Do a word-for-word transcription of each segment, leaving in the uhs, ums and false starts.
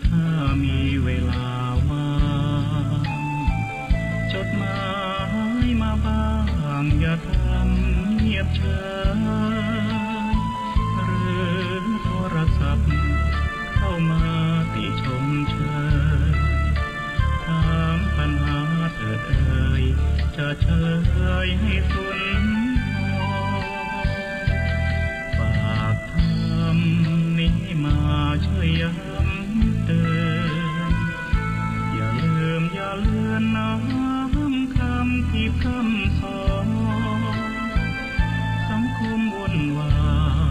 ถ้ามีเวลาว่าง จดหมายมาบ้าง อย่าทำเงียบเฉย หรือโทรศัพท์เข้ามาติชมเชย ถามปัญหาเถิดเอ่ย จะเฉลยให้สุนทร ฝากธรรมนี้มาช่วยย้ำเตือน อย่าลืมอย่าเลือนน้อมคำที่พร่ำสอน สังคมวุ่นวา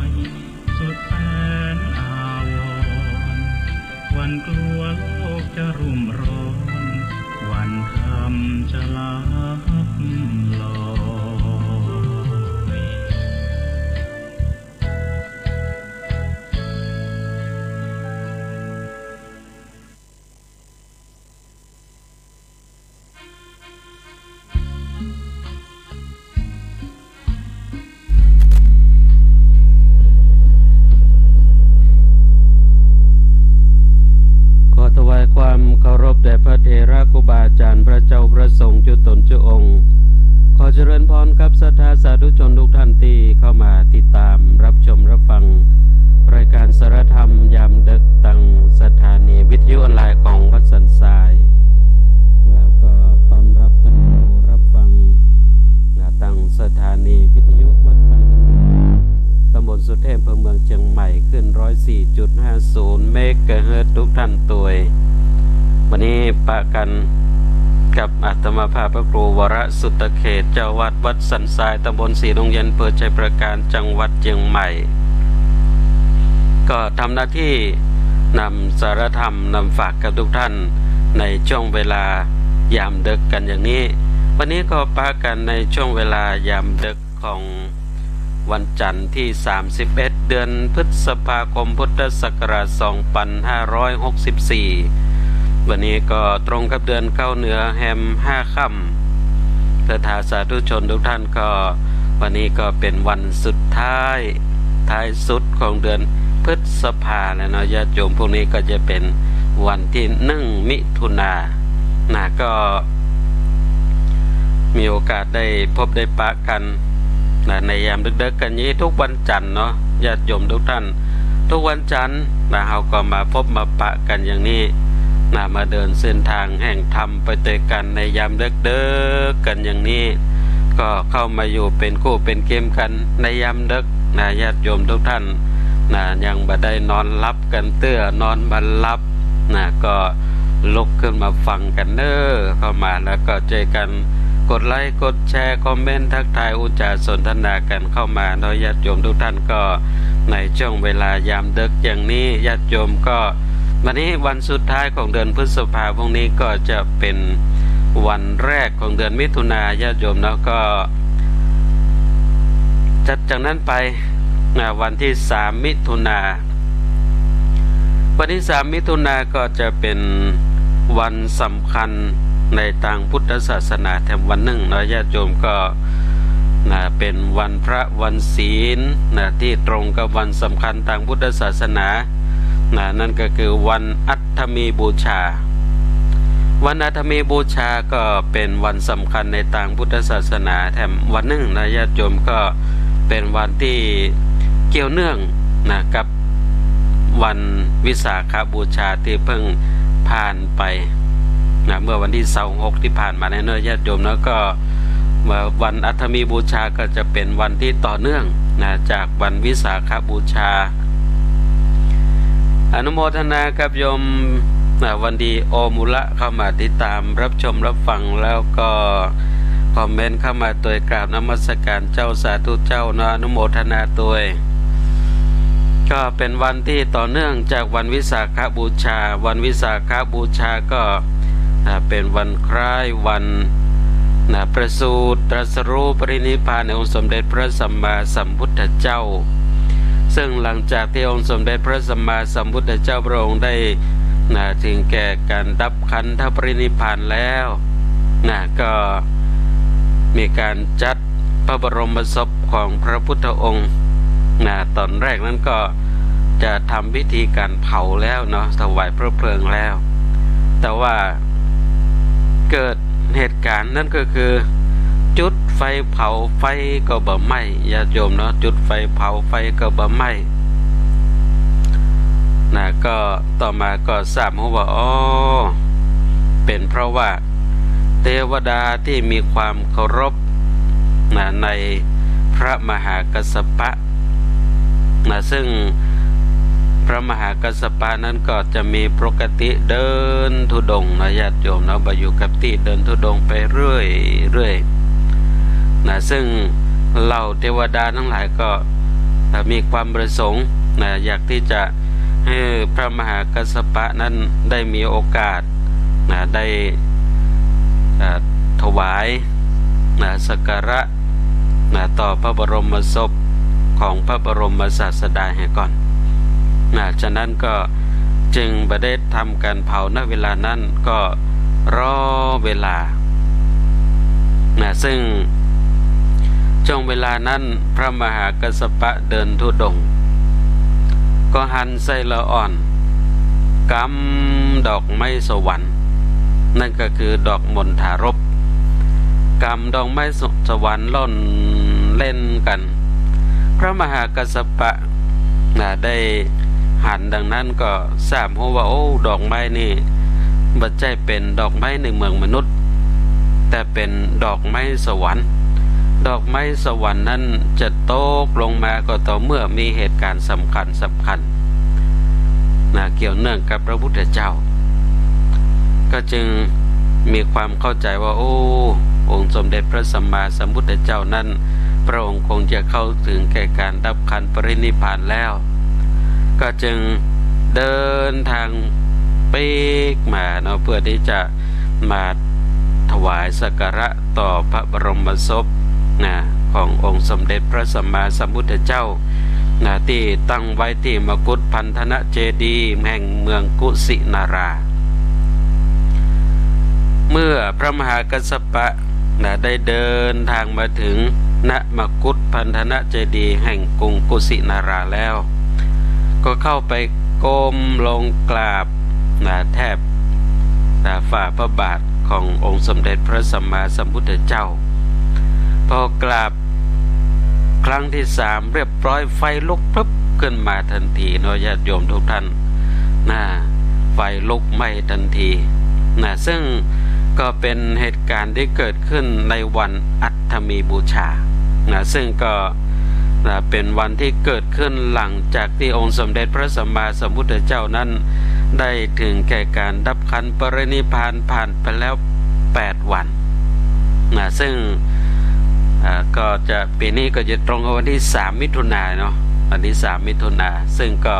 ยสุดแสนอาวรณ์ หวั่นกลัวโลกจะรุ่มร้อน วันธรรมจะลับลอย ขอถวายความเคารพแด่พระเถระครูบาอาจารย์ พระเจ้าพระสงฆ์จุ๊ตนจุ๊องค์ ขอเจริญพรครับศรัทธาสาธุชนทุกท่านตี้เข้ามาติดตามรับชมรับฟังรายการสารธรรมยามดึกตังสถานีวิทยุออนไลน์ของวัดสันทราย แล้วก็ต้อนรับท่านผู้รับฟัง นะ ตังสถานีวิทยุวัดไฟ ตำบลสุเทพ อำเภอเมืองเจียงใหม่ คลื่น ร้อยสี่จุดห้าศูนย์ เมกะเฮิรตซ์ ทุกท่านตวย วันนี้ปะกั๋นกับอาตมาภาพพระครูวรสุตเขต เจ้าวัดวัดสันทราย ตำบลศรีดงเย็น อำเภอชัยปราการ จังหวัดเจียงใหม่ ก็ทำหน้าที่นำสารธรรมนำฝากกับทุกท่านในช่วงเวลายามดึกกันอย่างนี้ วันนี้ก็ปะกั๋นในช่วงเวลายามดึกของวันจันทร์ที่ สามสิบเอ็ด เดือนพฤษภาคม พุทธศักราช สองพันห้าร้อยหกสิบสี่ วันนี้ก็ตรงกับเดือนเก้าเหนือแฮมห้าค่ำ ศรัทธาสาธุชนทุกท่านก็ วันนี้ก็เป๋นวันสุดท้าย ท้ายสุดของเดือนพฤษภาแล้วเนาะ ญาติโยม พรุ่งนี้ก็จะเป๋นวันที่หนึ่งมิถุนา นะ ก็มีโอกาสได้พบได้ปะกั๋น นะ ในยามดึกๆ กันอย่างนี้ทุกวันจันทร์เนาะ ญาติโยมทุกท่าน ทุกวันจันทร์ นะ เฮาก็มาพบมาปะกั๋นอย่างนี้ นะ มาเดินเส้นทางแห่งธรรมไปตวยกั๋นในยามดึกๆ กั๋นอย่างนี้ ก็เข้ามาอยู่เป๋นกู้เป๋นเกมกั๋นในยามดึก นะ ญาติโยมทุกท่าน นะ ยังบ่ได้นอนหลับกั๋นเตื้อ นอนบ่หลับ นะ ก็ลุกขึ้นมาฟังกั๋นเน่อ เข้ามาแล้วก็จ้วยกั๋นกดไลก์ กดแชร์ คอมเมนต์ ทักทาย อุจจาสนทนากั๋นเข้ามาเนาะ ญาติโยมทุกท่าน ก็ในช่วงเวลายามดึกอย่างนี้ ญาติโยมก็ วันนี้วันสุดท้ายของเดือนพฤษภา พรุ่งนี้ก็จะเป๋นวันแรกของเดือนมิถุนา ญาติโยมเนาะ ก็ จัดจากนั้นไป นะ วันที่สามมิถุนา วันที่สามมิถุนาก็จะเป๋นวันสำคัญในตางพุทธศาสนาแถมวันนึ่งเนาะ ญาติโยม ก็ นะ เป๋นวันพระวันศีล นะ ตี้ตรงกับวันสำคัญตางพุทธศาสนา นะ นั่นก็คือวันอัฐมีบูชา วันอัฐมีบูชาก็เป๋นวันสำคัญในตางพุทธศาสนาแถมวันนึ่งนะ ญาติโยม ก็เป๋นวันตี้เกี่ยวเนื่องนะ กับวันวิสาขบูชาตี้เพิ่งผ่านไปนะ เมื่อวันตี้ซาวหกตี้ผ่านมานี้เนาะ ญาติโยมเนาะ ก็ เอ่อ วันอัฐมีบูชาก็จะเป๋นวันตี้ต่อเนื่องนะ จากวันวิสาขบูชา อนุโมทนากับโยม อ่า วันดีโอมูละ เข้ามาติดตามรับชมรับฟัง แล้วก็คอมเมนต์เข้ามาตวย กราบนมัสการเจ้า สาธุเจ้าเนาะ อนุโมทนาตวย ก็เป๋นวันตี้ต่อเนื่องจากวันวิสาขบูชา วันวิสาขบูชาก็ อ่า เป๋นวันคล้ายวัน นะ ประสูติตรัสรู้ปรินิพพานในองค์สมเด็จพระสัมมาสัมพุทธเจ้า ซึ่งหลังจากตี้องค์สมเด็จพระสัมมาสัมพุทธเจ้าพระองค์ได้ นะ ถึงแก่การดับขันธปรินิพพานแล้ว นะ ก็มีการจัดพระบรมศพของพระพุทธองค์ นะ ต๋อนแรกนั้นก็ จะทำพิธีการเผาแล้วเนาะ ถวายพระเพลิงแล้ว แต่ว่าเกิดเหตุการณ์ นั่นก็คือจุดไฟเผา ไฟก็บ่ไหม้ ญาติโยมเนาะ จุดไฟเผา ไฟก็บ่ไหม้นะ ก็ต่อมาก็ทราบมาว่า อ๋อ เป็นเพราะว่าเทวดาที่มีความเคารพนะ ในพระมหากัสสปะ นะ ซึ่งพระมหากัสสปะนั้นก็จะมีปกติเดินธุดงค์นะ ญาติโยมเนาะ บ่อยู่กับตี้ เดินธุดงค์ไปเรื่อยๆ นะ ซึ่งเหล่าเทวดาทั้งหลายก็ เอ่อ มีความประสงค์นะ อยากที่จะหื้อพระมหากัสสปะนั้นได้มีโอกาสนะ ได้ เอ่อ ถวายนะ สักการะ นะ ต่อพระบรมศพของพระบรมศาสดาแหมก่อนนะ ฉะนั้นก็จึงบ่ได้ทำการเผา ณ เวลานั้น ก็รอเวลานะ ซึ่งช่วงเวลานั้นพระมหากัสสปะเดินธุดงค์ ก็หันใส่ละอ่อน กำดอกไม้สวรรค์ นั่นก็คือดอกมณฑารพ กำดอกไม้ส- สวรรค์ล่อนเล่นกั๋น พระมหากัสสปะนะ ได้หันดังนั้นก็ทราบฮู้ว่า โอ้ ดอกไม้นี่บ่ใจ้เป๋นดอกไม้ในเมืองมนุษย์ แต่เป๋นดอกไม้สวรรค์ ดอกไม้สวรรค์นั้นจะตกลงมาก็ต่อเมื่อมีเหตุการณ์สำคัญสำคัญนะ เกี่ยวเนื่องกับพระพุทธเจ้า ก็จึงมีความเข้าใจว่า โอ้ องค์สมเด็จพระสัมมาสัมพุทธเจ้านั้น พระองค์คงจะเข้าถึงแก่การดับขันธ์ปรินิพพานแล้ว ก็จึงเดินทางปีกมาเนาะ เพื่อที่จะมาถวายสักการะต่อพระบรมศพนะ ขององค์สมเด็จพระสัมมาสัมพุทธเจ้านะ ตี้ตั้งไว้ตี้มกุฏพันธนเจดีย์แห่งเมืองกุสินารา เมื่อพระมหากัสสปะนะ ได้เดินทางมาถึง ณ มกุฏพันธนเจดีย์แห่งกรุงกุสินาราแล้ว ก็เข้าไปก้มลงกราบนะ แทบนะ ฝ่าพระบาทขององค์สมเด็จพระสัมมาสัมพุทธเจ้า พอกราบครั้งที่สามเรียบร้อย ไฟลุกพรึบขึ้นมาทันทีเนาะ ญาติโยมทุกท่านนะ ไฟลุกไหม้ทันทีนะ ซึ่งก็เป็นเหตุการณ์ที่เกิดขึ้นในวันอัฐมีบูชานะ ซึ่งก็นะ เป็นวันที่เกิดขึ้นหลังจากที่องค์สมเด็จพระสัมมาสัมพุทธเจ้านั้น ได้ถึงแก่การดับขันธ์ปรินิพพานผ่านไปแล้วแปดวันนะ ซึ่ง อ่า ก็จะ ปี๋นี้ก็จะตรงกับวันที่สามมิถุนาเนาะ วันที่สามมิถุนา ซึ่งก็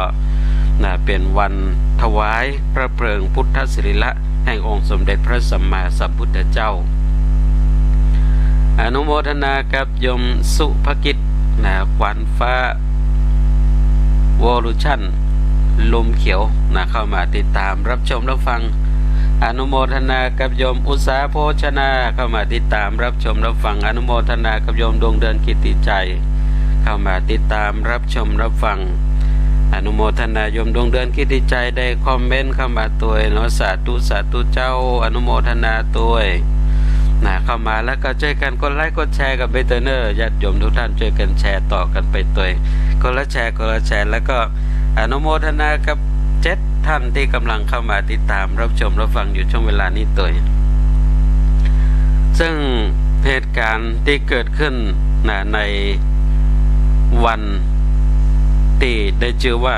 นะ เป็นวันถวายพระเพลิงพุทธสรีระแห่งองค์สมเด็จพระสัมมาสัมพุทธเจ้า อนุโมทนากับโยมสุภกิจนะ ขวัญฟ้า วอลูชัน ลมเขียวนะ เข้ามาติดตามรับชมรับฟัง อนุโมทนากับโยมอุตสาโภชนา เข้ามาติดตามรับชมรับฟัง อนุโมทนากับโยมดวงเดือนกิตติชัย เข้ามาติดตามรับชมรับฟัง อนุโมทนาโยมดวงเดือนกิตติชัยได้คอมเมนต์เข้ามาตวยเนาะ สาธุ สาธุเจ้า อนุโมทนาตวยนะ เข้ามาแล้วก็จ้วยกั๋นกดไลก์กดแชร์กั๋นไปตวยเน่อ ญาติโยมทุกท่านจ้วยกั๋นแชร์ต่อกั๋นไปตวย คนละแชร์ คนละแชร์ แล้วก็อนุโมทนากับเจ็ดท่านตี้ก่ำลังเข้ามาติดตามรับชมรับฟังอยู่ช่วงเวลานี้ตวย ซึ่งเหตุการณ์ตี้เกิดขึ้นนะ ในวันตี้ได้จื้อว่า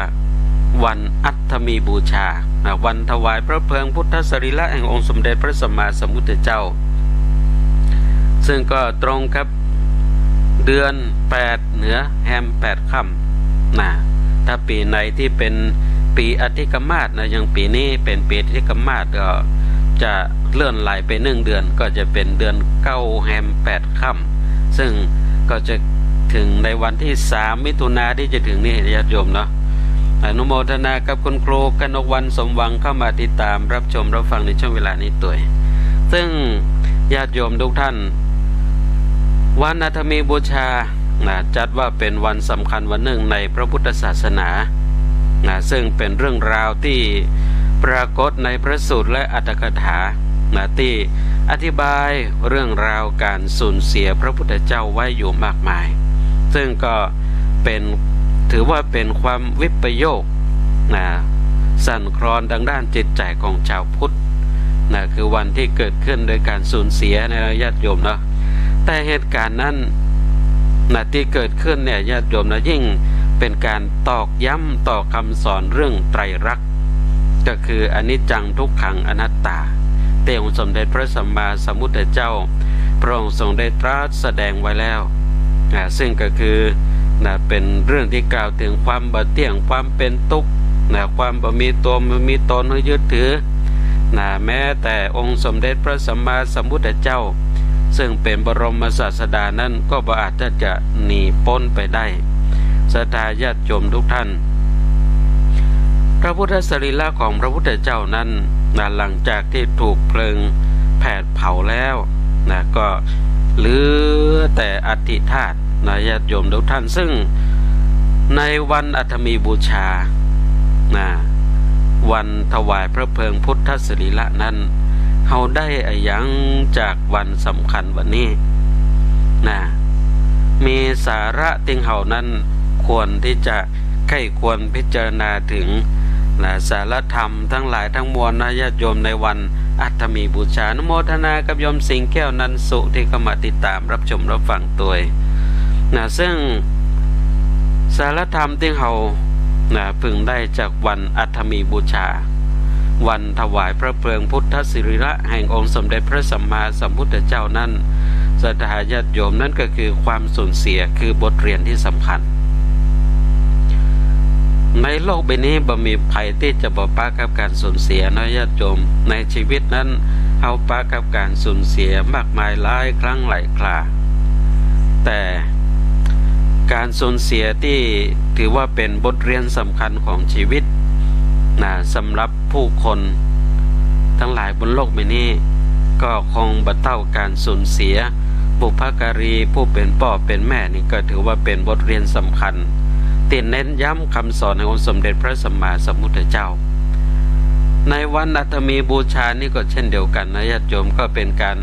วันอัฐมีบูชานะ วันถวายพระเพลิงพุทธสรีระแห่งองค์สมเด็จพระสัมมาสัมพุทธเจ้า ซึ่งก็ตรงกับเดือนแปดเหนือแฮมแปดค่ำนะ ถ้าปี๋ไหนตี้เป๋นปี๋อธิกมาสนะ อย่างปี๋นี้เป๋นปี๋อธิกมาสก็จะเลื่อนไหลไปหนึ่งเดือน ก็จะเป๋นเดือนเก้าแฮมแปดค่ำ ซึ่งก็จะถึงในวันที่สามมิถุนาตี้จะถึงนี้ ญาติโยมเนาะ อนุโมทนากับคุณครูกนกวรรณ สมหวัง เข้ามาติดตามรับชมรับฟังในช่วงเวลานี้ตวย ซึ่งญาติโยมทุกท่าน วันอัฐมีบูชานะ จัดว่าเป๋นวันสำคัญวันนึ่งในพระพุทธศาสนา นะ ซึ่งเป๋นเรื่องราวตี้ปรากฏในพระสูตรและอรรถกถา นะ ตี้อธิบายเรื่องราวก๋านสูญเสียพระพุทธเจ้าไว้อยู่มากมาย ซึ่งก็เป๋น ถือว่าเป๋นความวิปโยค นะ สั่นคลอนตางด้านจิตใจ๋ของจาวพุทธ นะ คือวันตี้เกิดขึ้นโดยก๋านสูญเสียนะญาติโยมเนาะ แต่เหตุก๋ารณ์นั้น นะ ตี้เกิดขึ้นเนี่ยญาติโยมนะ ยิ่งเป๋นก๋านตอกย้ำต่อกำสอนเรื่องไตรลักษณ์ ก็คืออนิจจังทุกขังอนัตตา ตี้องค์สมเด็จพระสัมมาสัมพุทธเจ้า พระองค์ทรงได้ตรัสแสดงไว้แล้ว นะ ซึ่งก็คือ นะ เป๋นเรื่องตี้กล่าวเถิงความบ่เตี้ยง ความเป๋นตุ๊กข์ นะ ความบ่มีตั๋วบ่มีต๋นหื้อยึดถือ นะ แม้แต่องค์สมเด็จพระสัมมาสัมพุทธเจ้า ซึ่งเป๋นบรมศาสดานั้นก็บ่อาจตี้จะหนีป๊นไปได้ ศรัทธาญาติโยมทุกท่าน พระพุทธสรีระของพระพุทธเจ้านั้น นะ หลังจากตี้ถูกเพลิงแผดเผาแล้ว นะ ก็เหลือแต่อัฐิธาตุ นะ ญาติโยมทุกท่าน ซึ่งในวันอัฐมีบูชา นะ วันถวายพระเพลิงพุทธสรีระนั้น เฮาได้อะหยังจากวันสำคัญวันนี้ นะ มีสาระตี้เฮานั้นควรตี้จะใคร่ควรพิจารณาเถิง นะ สารธรรมตังหลายตังมวลนะญาติโยม ในวันอัฐมีบูชา อนุโมทนากับโยมสิงห์แก้ว นันสุ ตี้เข้ามาติดตามรับชมรับฟังตวย นะ ซึ่งสารธรรมตี้เฮา นะ พึงได้จากวันอัฐมีบูชา วันถวายพระเพลิงพุทธสรีระแห่งองค์สมเด็จพระสัมมาสัมพุทธเจ้านั้น ศรัทธาญาติโยม นั่นก็คือความสูญเสีย คือบทเรียนตี้สำคัญ ในโลกใบนี้บ่มีใผตี้จะบ่ปะกับก๋านสูญเสียนะญาติโยม ในชีวิตนั้นเฮาปะกับก๋านสูญเสียมากมายหลายครั้งหลายครา แต่ก๋านสูญเสียตี้ถือว่าเป๋นบทเรียนสำคัญของชีวิต นะ สำหรับผู้คนตังหลายบนโลกใบนี้ ก็คงบ่เต้าก๋านสูญเสียบุพการีผู้เป๋นป้อเป๋นแม่นี่ ก็ถือว่าเป๋นบทเรียนสำคัญ ตี้เน้นย้ำกำสอนแห่งองค์สมเด็จพระสัมมาสัมพุทธเจ้า ในวันอัฐมีบูชานี่ก็เช่นเดียวกั๋นนะญาติโยม ก็เป๋นก๋าน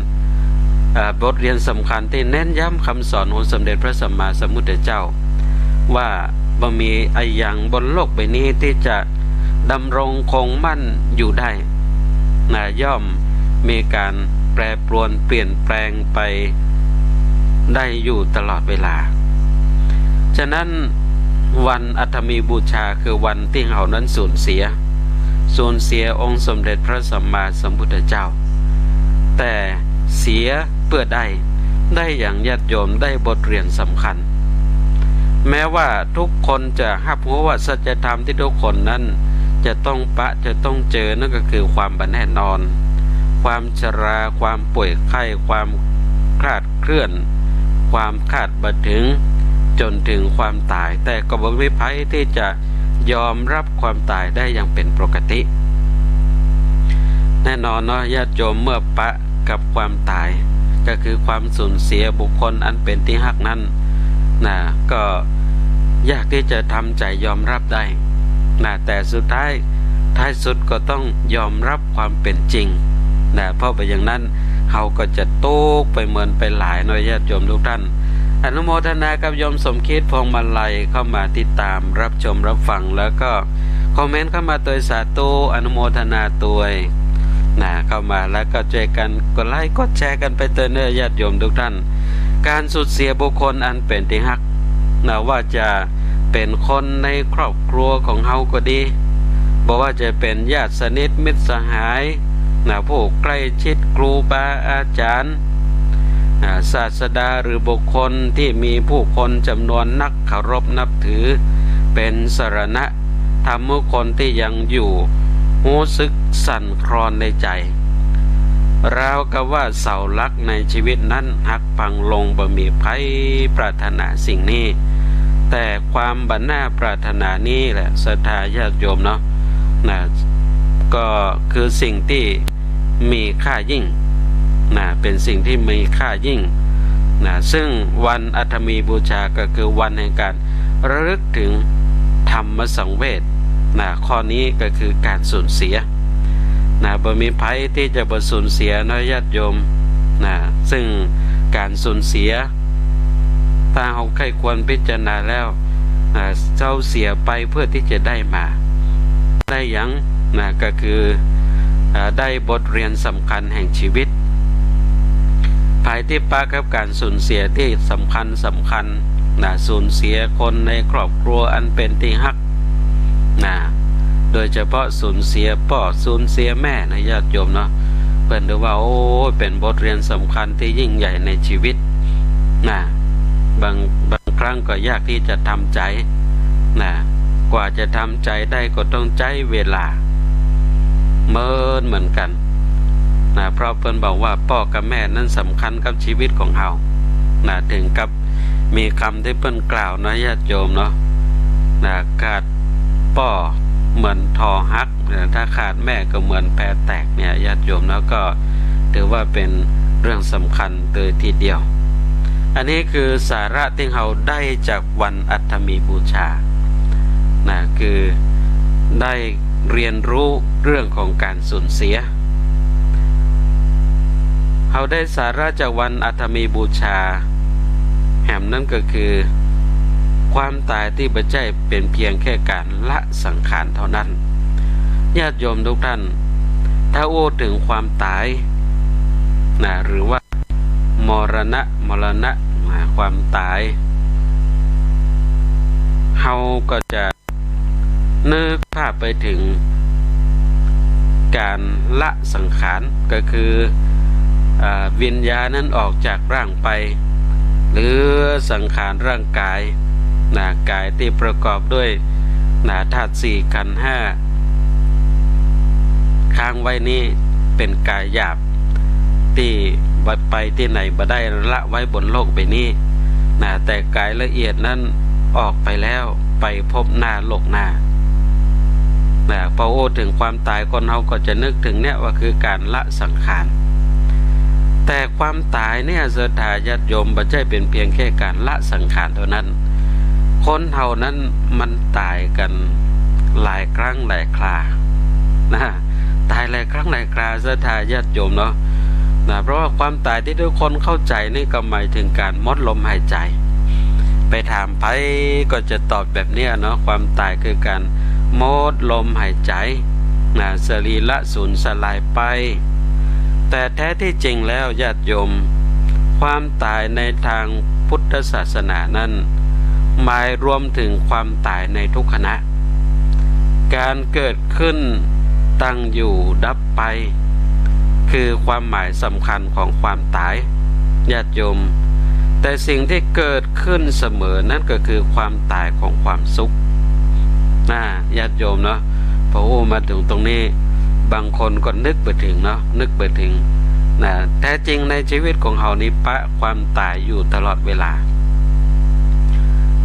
เอ่อ บทเรียนสำคัญตี้เน้นย้ำกำสอนองค์สมเด็จพระสัมมาสัมพุทธเจ้า ว่าบ่มีอะหยังบนโลกใบนี้ตี้จะดำรงคงมั่นอยู่ได้ นะ ย่อมมีก๋านแปรปรวนเปลี่ยนแปลงไปได้อยู่ตลอดเวลา ฉะนั้นวันอัฐมีบูชาคือวันตี้เฮานั้นสูญเสีย สูญเสียองค์สมเด็จพระสัมมาสัมพุทธเจ้า แต่เสียเปื้อได้ ได้อะหยังญาติโยม ได้บทเรียนสำคัญ แม้ว่าทุกคนจะฮับฮู้ว่าสัจธรรมตี้ทุกคนนั้นจะต้องปะ จะต้องเจอ นั่นก็คือความบ่แน่นอน ความชรา ความป่วยไข้ ความคลาดเคลื่อน ความคาดบ่เถิง จ๋นเถิงความต๋าย แต่ก็บ่มีใผตี้จะยอมฮับความต๋ายได้อย่างเป๋นปกติ แน่นอนเนาะญาติโยม เมื่อปะกับความต๋าย ก็คือความสูญเสียบุคคลอันเป๋นตี้ฮักนั้น นะ ก็ยากตี้จะทำใจ๋ยอมฮับได้ นะ แต่สุดท้าย ท้ายสุดก็ต้องยอมฮับความเป๋นจริง นะ เพราะบ่อย่างนั้น เฮาก็จะตุ๊กข์ไปเมินไปหลายเนาะญาติโยมทุกท่าน อนุโมทนากับโยมสมคิด พวงมาลัย เข้ามาติดตามรับชมรับฟัง แล้วก็ คอมเมนต์เข้ามาตวยสาธุ อนุโมทนาตวย นะ เข้ามาแล้วก็จ้วยกั๋นกดไลก์กดแชร์กั๋นไปเต๊อะเน่อญาติโยมทุกท่าน ก๋านสูญเสียบุคคลอันเป๋นตี้ฮัก นะ ว่าจะเป๋นคนในครอบครัวของเฮาก็ดี บ่ว่าจะเป๋นญาติสนิทมิตรสหาย นะ ผู้ใกล้ชิดครูบาอาจ๋ารย์ นะ ศาสดาหรือบุคคลตี้มีผู้คนจ๋ำนวนนักเคารพนับถือเป๋นสรณะ ทำหื้อคนตี้ยังอยู่ฮู้สึกสั่นคลอนในใจ๋ ราวกับว่าเสาหลักในจีวิตนั้นหักพังลง บ่มีใผปรารถนาสิ่งนี้ แต่ความบ่หน้าปรารถนานี้แหละ ศรัทธาญาติโยมเนาะ นะ ก็คือสิ่งตี้มีค่ายิ่ง นะ เป๋นสิ่งตี้มีค่ายิ่ง นะ ซึ่งวันอัฐมีบูชาก็คือวันแห่งก๋านระลึกเถิงธรรมสังเวช นะ ข้อนี้ก็คือก๋านสูญเสีย นะ บ่มีใผตี้จะบ่สูญเสียเนาะญาติโยม นะ ซึ่งก๋านสูญเสีย ถ้าเฮาใค่ควรพิจารณาแล้ว นะ เฮาเสียไปเพื่อตี้จะได้มา ได้หยัง นะ ก็คือ เอ่อ ได้บทเรียนสำคัญแห่งชีวิต ใผตี้ปะกับก๋านสูญเสียตี้สำคัญสำคัญ นะ สูญเสียคนในครอบครัวอันเป๋นตี้ฮัก นะ โดยเฉพาะสูญเสียป้อ สูญเสียแม่นะญาติโยมเนาะ เปิ้นถือว่า โอ้ เป๋นบทเรียนสำคัญตี้ยิ่งใหญ่ในชีวิต นะ บาง บางครั้งก็ยากตี้จะทำใจ๋ นะ กว่าจะทำใจ๋ได้ก็ต้องใจ๊เวลา เมินเหมือนกั๋น นะ เพราะเปิ้นบอกว่าป้อกับแม่นั้นสำคัญกับชีวิตของเฮา นะ ถึงกับ มีกำตี้เปิ้นกล่าวนะญาติโยมเนาะ นะ ขาดป้อเหมือนถ่อหัก นะ ถ้าขาดแม่ก็เหมือนแพแตกเนี่ยญาติโยมเนาะ ก็ถือว่าเป๋นเรื่องสำคัญเลยทีเดียว อันนี้คือสาระตี้เฮาได้จากวันอัฐมีบูชา นะ คือได้เรียนรู้เรื่องของก๋านสูญเสีย เฮาได้สาระจากวันอัฐมีบูชาแหมนั้นก็คือ ความต๋ายตี้บ่ใจ้เป๋นเพียงแค่ก๋านละสังขารเท่านั้น ญาติโยมทุกท่าน ถ้าอู้เถิงความต๋าย นะ หรือว่า มรณะ มรณะ นะ ความต๋าย เฮาก็จะ นึกภาพไปเถิงก๋านละสังขาร ก็คือ อ่า วิญญาณนั้นออกจากร่างไป เหลือสังขารร่างก๋าย นะ ก๋ายตี้ประกอบด้วย นะ ธาตุสี่ขันธ์ห้า ค้างไว้นี้เป๋นก๋ายหยาบ ตี้บ่ไปตี้ไหนบ่ได้ ละไว้บนโลกใบนี้ นะ แต่ก๋ายละเอียดนั้นออกไปแล้ว ไปพบหน้าโลกหน้า นะ พออู้เถิงความต๋าย คนเฮาก็จะนึกเถิงเนี่ยว่าคือก๋านละสังขาร แต่ความต๋ายเนี่ย ศรัทธาญาติโยม บ่ใจ้เป๋นเพียงแค่ก๋านละสังขารเท่านั้น คนเฮานั้นมันต๋ายกั๋นหลายครั้งหลายครา นะ ต๋ายหลายครั้งหลายครา ศรัทธาญาติโยมเนาะ นะ เพราะว่าความต๋ายตี้ทุกคนเข้าใจ๋นี่ก็หมายเถิงก๋านหมดลมหายใจ๋ ไปถามใผก็จะตอบแบบเนี้ยเนาะ ความต๋ายคือก๋านหมดลมหายใจ๋ นะ สรีระสูญสลายไป แต่แท้ตี้จริงแล้วญาติโยม ความต๋ายในตางพุทธศาสนานั้น หมายรวมเถิงความต๋ายในทุกขณะ ก๋านเกิดขึ้น ตั้งอยู่ ดับไป คือความหมายสำคัญของความต๋าย ญาติโยม แต่สิ่งตี้เกิดขึ้นเสมอนั้นก็คือความต๋ายของความสุข นะ ญาติโยมเนาะ พออู้มาเถิงตรงนี้ บางคนก็นึกบ่เถิงเนาะ นึกบ่เถิง นะ แท้จริงในชีวิตของเฮานี้ปะความต๋ายอยู่ตลอดเวลา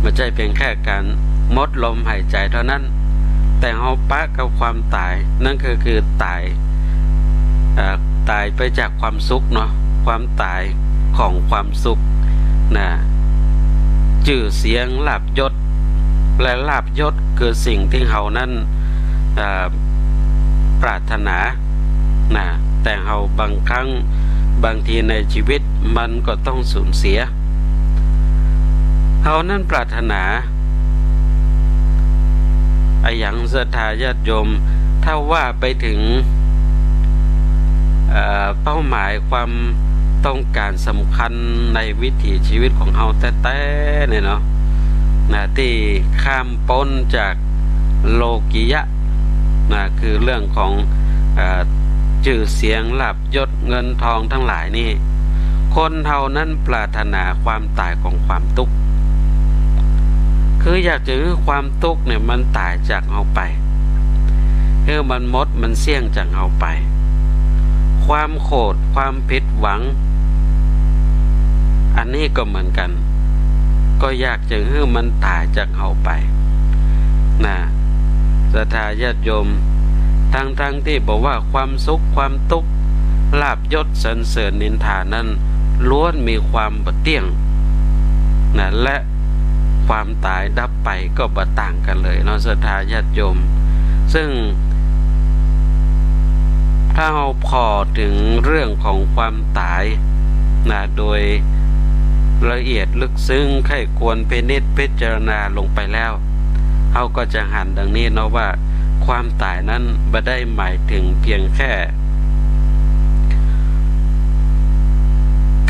บ่ใจ้เพียงแค่ก๋านหมดลมหายใจ๋เท่านั้น แต่เฮาปะกับความต๋าย นั่นก็คือต๋าย เอ่อ ต๋ายไปจากความสุขเนาะ ความต๋ายของความสุข นะ จื้อเสียง ลาภยศ และลาภยศคือสิ่งตี้เฮานั้น เอ่อ ปรารถนา นะ แต่เฮาบางครั้ง บางทีในชีวิตมันก็ต้องสูญเสีย เฮานั้นปรารถนา อะหยัง ศรัทธาญาติโยม ถ้าว่าไปเถิง เอ่อ เป้าหมายความต้องก๋านสำคัญในวิถีชีวิตของเฮาแต๊ๆ เนี่ยเนาะ นะ ตี้ข้ามป๊นจากโลกิยะ นะ คือเรื่องของ เอ่อ จื้อเสียง ลาภยศ เงินทองตังหลายนี่ คนเฮานั้นปรารถนาความต๋ายของความตุ๊กข์ คืออยากจะหื้อความตุ๊กข์เนี่ยมันต๋ายจากเฮาไป หื้อมันหมดมันเสี้ยงจากเฮาไป ความโขด ความผิดหวัง อันนี้ก็เหมือนกั๋น ก็อยากจะหื้อมันต๋ายจากเฮาไป นะ ศรัทธาญาติโยม ทั้งๆ ตี้บอกว่าความสุข ความตุ๊กข์ ลาภยศ สรรเสริญนินทานั้น ล้วนมีความบ่เตี้ยง นะ และความต๋ายดับไปก็บ่ต่างกั๋นเลยเนาะ ศรัทธาญาติโยม ซึ่งถ้าเฮาผ่อเถิงเรื่องของความต๋ายนะ โดยละเอียดลึกซึ้งใคร่ครวญพินิจพิจารณาลงไปแล้ว เฮาก็จะหันดังนี้เนาะว่า ความต๋ายนั้นบ่ได้หมายเถิงเพียงแค่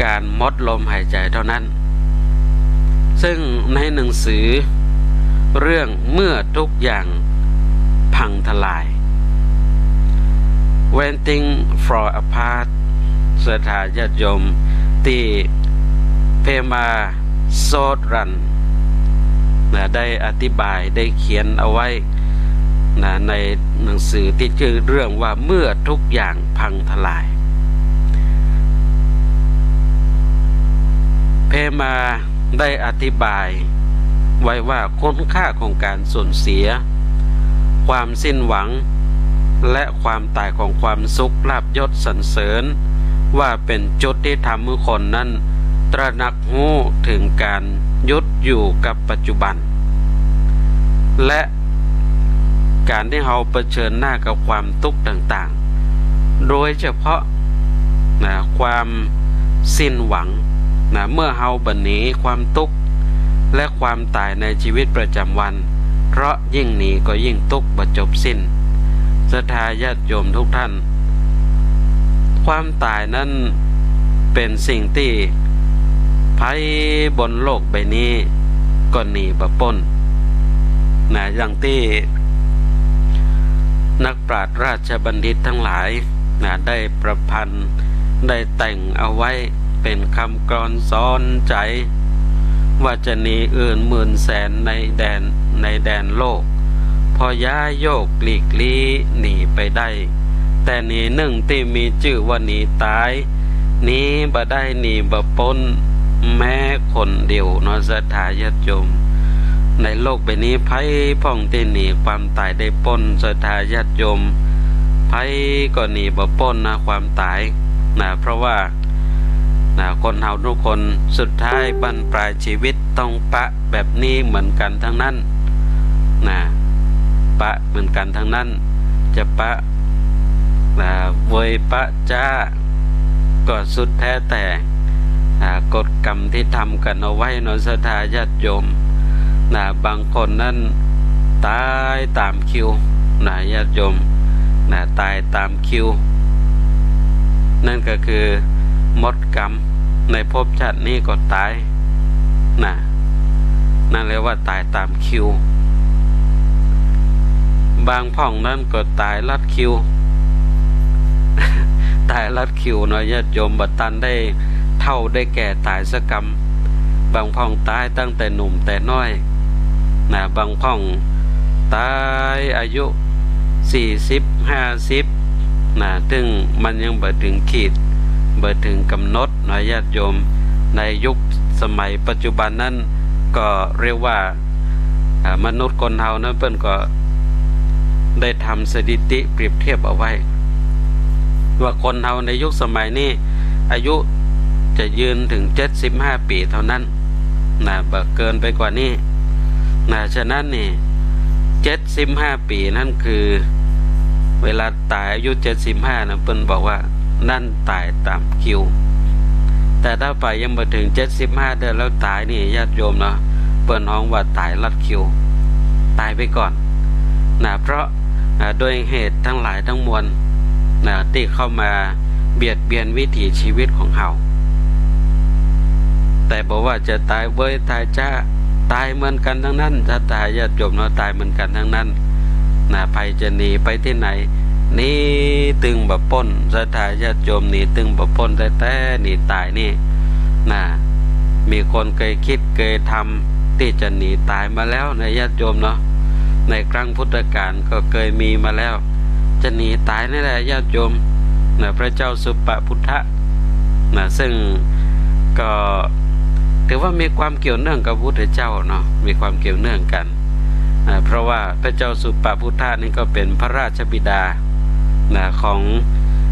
ก๋านหมดลมหายใจ๋เท่านั้น ซึ่งในหนังสือเรื่องเมื่อทุกอย่างพังทลาย When Things Fall Apart ศรัทธาญาติโยมตี้ เพมา โซดรัน นะ ได้อธิบาย ได้เขียนเอาไว้ นะ ในหนังสือตี้จื้อเรื่องว่า เมื่อทุกอย่างพังทลาย เพมาได้อธิบายไว้ว่า คุณค่าของก๋านสูญเสีย ความสิ้นหวัง และความต๋ายของความสุข ลาภยศสรรเสริญ ว่าเป๋นจุดตี้ทำหื้อคนนั้นตระหนัก ฮู้เถิงก๋านหยุดอยู่กับปัจจุบัน และก๋านตี้เฮาเผชิญหน้ากับความตุ๊กข์ต่างๆ โดยเฉพาะ นะ ความสิ้นหวัง นะ เมื่อเฮาบ่หนีความตุ๊กข์และความต๋ายในชีวิตประจ๋ำวัน เพราะยิ่งหนีก็ยิ่งตุ๊กข์บ่จบสิ้น ศรัทธาญาติโยมทุกท่าน ความต๋ายนั้นเป๋นสิ่งตี้ใผบนโลกใบนี้ก็หนีบ่ป๊น นะ อย่างตี้นักปราชญ์ราชบัณฑิตทั้งหลาย นะ ได้ประพันธ์ ได้แต่งเอาไว้เป๋นกำกลอนสอนใจ๋ ว่าจะหนีอื่นหมื่นแสนในแดน ในแดนโลก พอย้ายโยกหลีกลี้หนีไปได้ แต่หนีนึ่งตี้มีจื้อว่าหนีต๋าย หนีบ่ได้หนีบ่ป๊นแม้คนเดียวเนาะ ศรัทธาญาติโยม ในโลกใบนี้ใผพ่องตี้หนีความต๋ายได้ป๊น ศรัทธาญาติโยม ใผก็หนีบ่ป๊นนะความต๋าย นะ เพราะว่า นะ คนเฮาทุกคนสุดท้ายบั้นปลายชีวิตต้องปะแบบนี้เหมือนกั๋นตังนั้น นะ ปะเหมือนกั๋นตังนั้น จะปะ นะ เวยปะจ๊า ก็สุดแท้แต่ อ่า กฎกรรมตี้ทำกั๋นเอาไว้เนาะ ศรัทธาญาติโยม นะ บางคนนั้นต๋ายต๋ามคิว นะ ญาติโยม นะ ต๋ายต๋ามคิว นั่นก็คือหมดกรรม ในภพชาตินี้ก็ต๋าย นะ นั่นเรียกว่าต๋ายต๋ามคิว บางพ่องนั้นก็ต๋ายลัดคิว ต๋ายลัดคิวเนาะ ญาติโยม บ่ตันได้เฒ่าได้แก่ต๋ายสักกำ บางพ่องต๋ายตั้งแต่หนุ่มแต่น้อย นะ บางพ่องต๋ายอายุสี่สิบ ห้าสิบ นะ ซึ่งมันยังบ่เถิงขีด บ่เถิงก๋ำหนด นะ ญาติโยม ในยุคสมัยปัจจุบันนั้น ก็เรียกว่า อ่า มนุษย์คนเฮานั้นเปิ้นก็ได้ทำสถิติเปรียบเทียบเอาไว้ ว่าคนเฮาในยุคสมัยนี้ อายุจะยืนเถิงเจ็ดสิบห้าปี๋เท่านั้น นะ บ่เกินไปกว่านี้ นะ ฉะนั้นนี่ เจ็ดสิบห้าปี๋นั้นคือ เวลาต๋ายอายุเจ็ดสิบห้านะ เปิ้นบอกว่า นั่นต๋ายต๋ามคิว แต่ถ้าใผยังบ่เถิงเจ็ดสิบห้าเตื้อแล้วต๋ายนี่ ญาติโยมเนาะ เปิ้นฮ้องว่าต๋ายลัดคิว ต๋ายไปก่อน นะ เพราะ อ่า ด้วยเหตุทั้งหลายทั้งมวล นะ ตี้เข้ามาเบียดเบียนวิถีชีวิตของเฮา แต่บ่ว่าจะต๋ายเวยต๋ายจ๊า ต๋ายเหมือนกั๋นตังนั้น ศรัทธาญาติโยมเนาะ ต๋ายเหมือนกั๋นตังนั้น นะ ใผจะหนีไปตี้ไหน หนีตึงบ่ป๊น ศรัทธาญาติโยม หนีตึงบ่ป๊นแต๊ๆ หนีต๋ายนี่ นะ มีคนเกยกึ๊ดเกยทำตี้จะหนีต๋ายมาแล้วนะ ญาติโยมเนาะ ในครั้งพุทธกาลก็เกยมีมาแล้ว จะหนีต๋ายนี่แหละ ญาติโยม นะ พระเจ้าสุปพุทธะ นะ ซึ่งก็ถือว่ามีความเกี่ยวเนื่องกับพระพุทธเจ้าเนาะ มีความเกี่ยวเนื่องกั๋น นะ เพราะว่าพระเจ้าสุปพุทธะนี่ก็เป๋นพระราชบิดา นะ ของ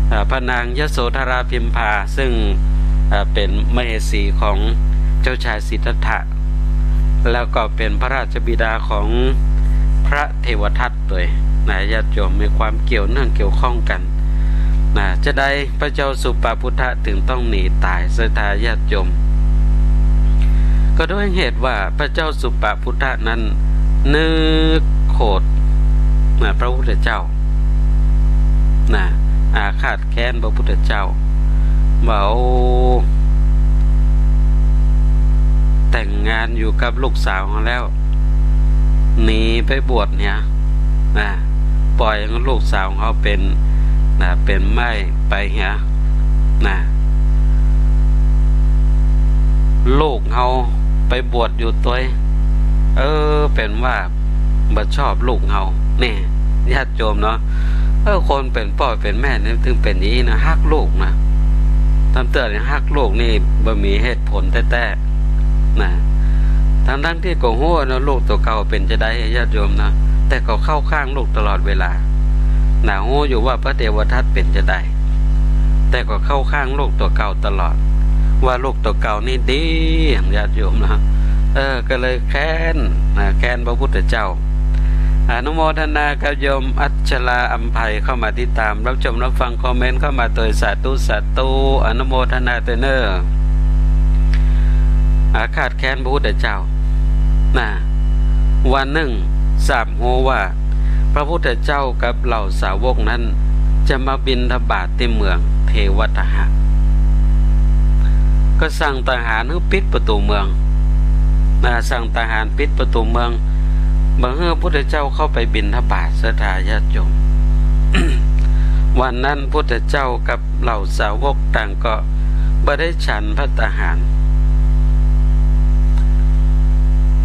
เอ่อ พระนางยโสธราพิมพา ซึ่ง เอ่อ เป๋นมเหสีของเจ้าชายสิทธัตถะ แล้วก็เป๋นพระราชบิดาของพระเทวทัตตวย นะ ญาติโยม มีความเกี่ยวเนื่องเกี่ยวข้องกั๋น นะ จาใดพระเจ้าสุปปุทธะจึงต้องหนีต๋าย ศรัทธาญาติโยม ก็ด้วยเหตุว่าพระเจ้าสุปปุทธะนั้นนึกโขด นะ พระพุทธเจ้า นะ อาฆาตแค้นพระพุทธเจ้า ว่า โอ้ แต่งงานอยู่กับลูกสาวเฮาแล้ว หนีไปบวชเหีย นะ ป่อยหื้อลูกสาวเฮาเป๋น นะ เป๋นไม้ไปเหีย นะ ลูกเฮาไปบวชอยู่ตวย เออ เป๋นว่าบ่ชอบลูกเฮา นี่ ญาติโยมเนาะ เออ คนเป๋นป้อเป๋นแม่นี่จึงเป๋นอย่างนี้นะ ฮักลูกนะ ตำเตื้อนี่ฮักลูกนี่บ่มีเหตุผลแต๊ๆ นะ ตังๆ ตี้ก็ฮู้นะ ลูกตั๋วเก่าเป๋นจาใด ญาติโยมนะ แต่ก็เข้าข้างลูกตลอดเวลา นะ ฮู้อยู่ว่าพระเทวทัตเป๋นจาใด แต่ก็เข้าข้างลูกตั๋วเก่าตลอด ว่าลูกตั๋วเก่านี่ดี ญาติโยมนะ เออ ก็เลยแค้น นะ แค้นพระพุทธเจ้า อนุโมทนากับโยมอัชราอำไพเข้ามาติดตามรับชมรับฟัง คอมเมนต์เข้ามาตวย สาธุ สาธุ อนุโมทนาตวยเน่อ อาฆาตแค้นพระพุทธเจ้า นะ วันนึ่งทราบฮู้ว่า พระพุทธเจ้ากับเหล่าสาวกนั้นจะมาบิณฑบาตตี้เมืองเทวทหะ ก็สั่งทหารหื้อปิดประตู๋เมือง นะ สั่งทหารปิดประตู๋เมือง บ่หื้อพุทธเจ้าเข้าไปบิณฑบาต ศรัทธาญาติโยม วันนั้นพุทธเจ้ากับเหล่าสาวกต่างก็บ่ได้ฉันภัตตาหาร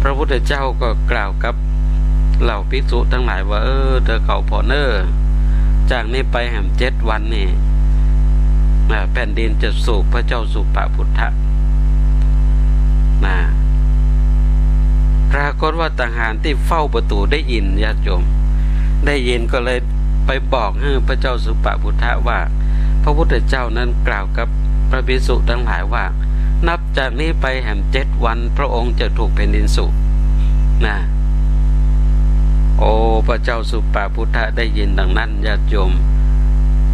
พระพุทธเจ้าก็กล่าวกับเหล่าภิกษุตังหลายว่า เออ เธอเขาผ่อเน่อ จากนี้ไปแหมเจ็ดวันนี่ อ่า แผ่นดินจะสูบพระเจ้าสุปปุทธะ นะ ปรากฏว่าทหารตี้เฝ้าประตู๋ได้ยิน ญาติโยม ได้ยินก็เลยไปบอกหื้อพระเจ้าสุปปุทธะว่า พระพุทธเจ้านั้นกล่าวกับพระภิกษุตังหลายว่า นับจากนี้ไปแหมเจ็ดวันพระองค์จะถูกแผ่นดินสูบ นะ โอ้ พระเจ้าสุปปุทธะได้ยินดังนั้น ญาติโยม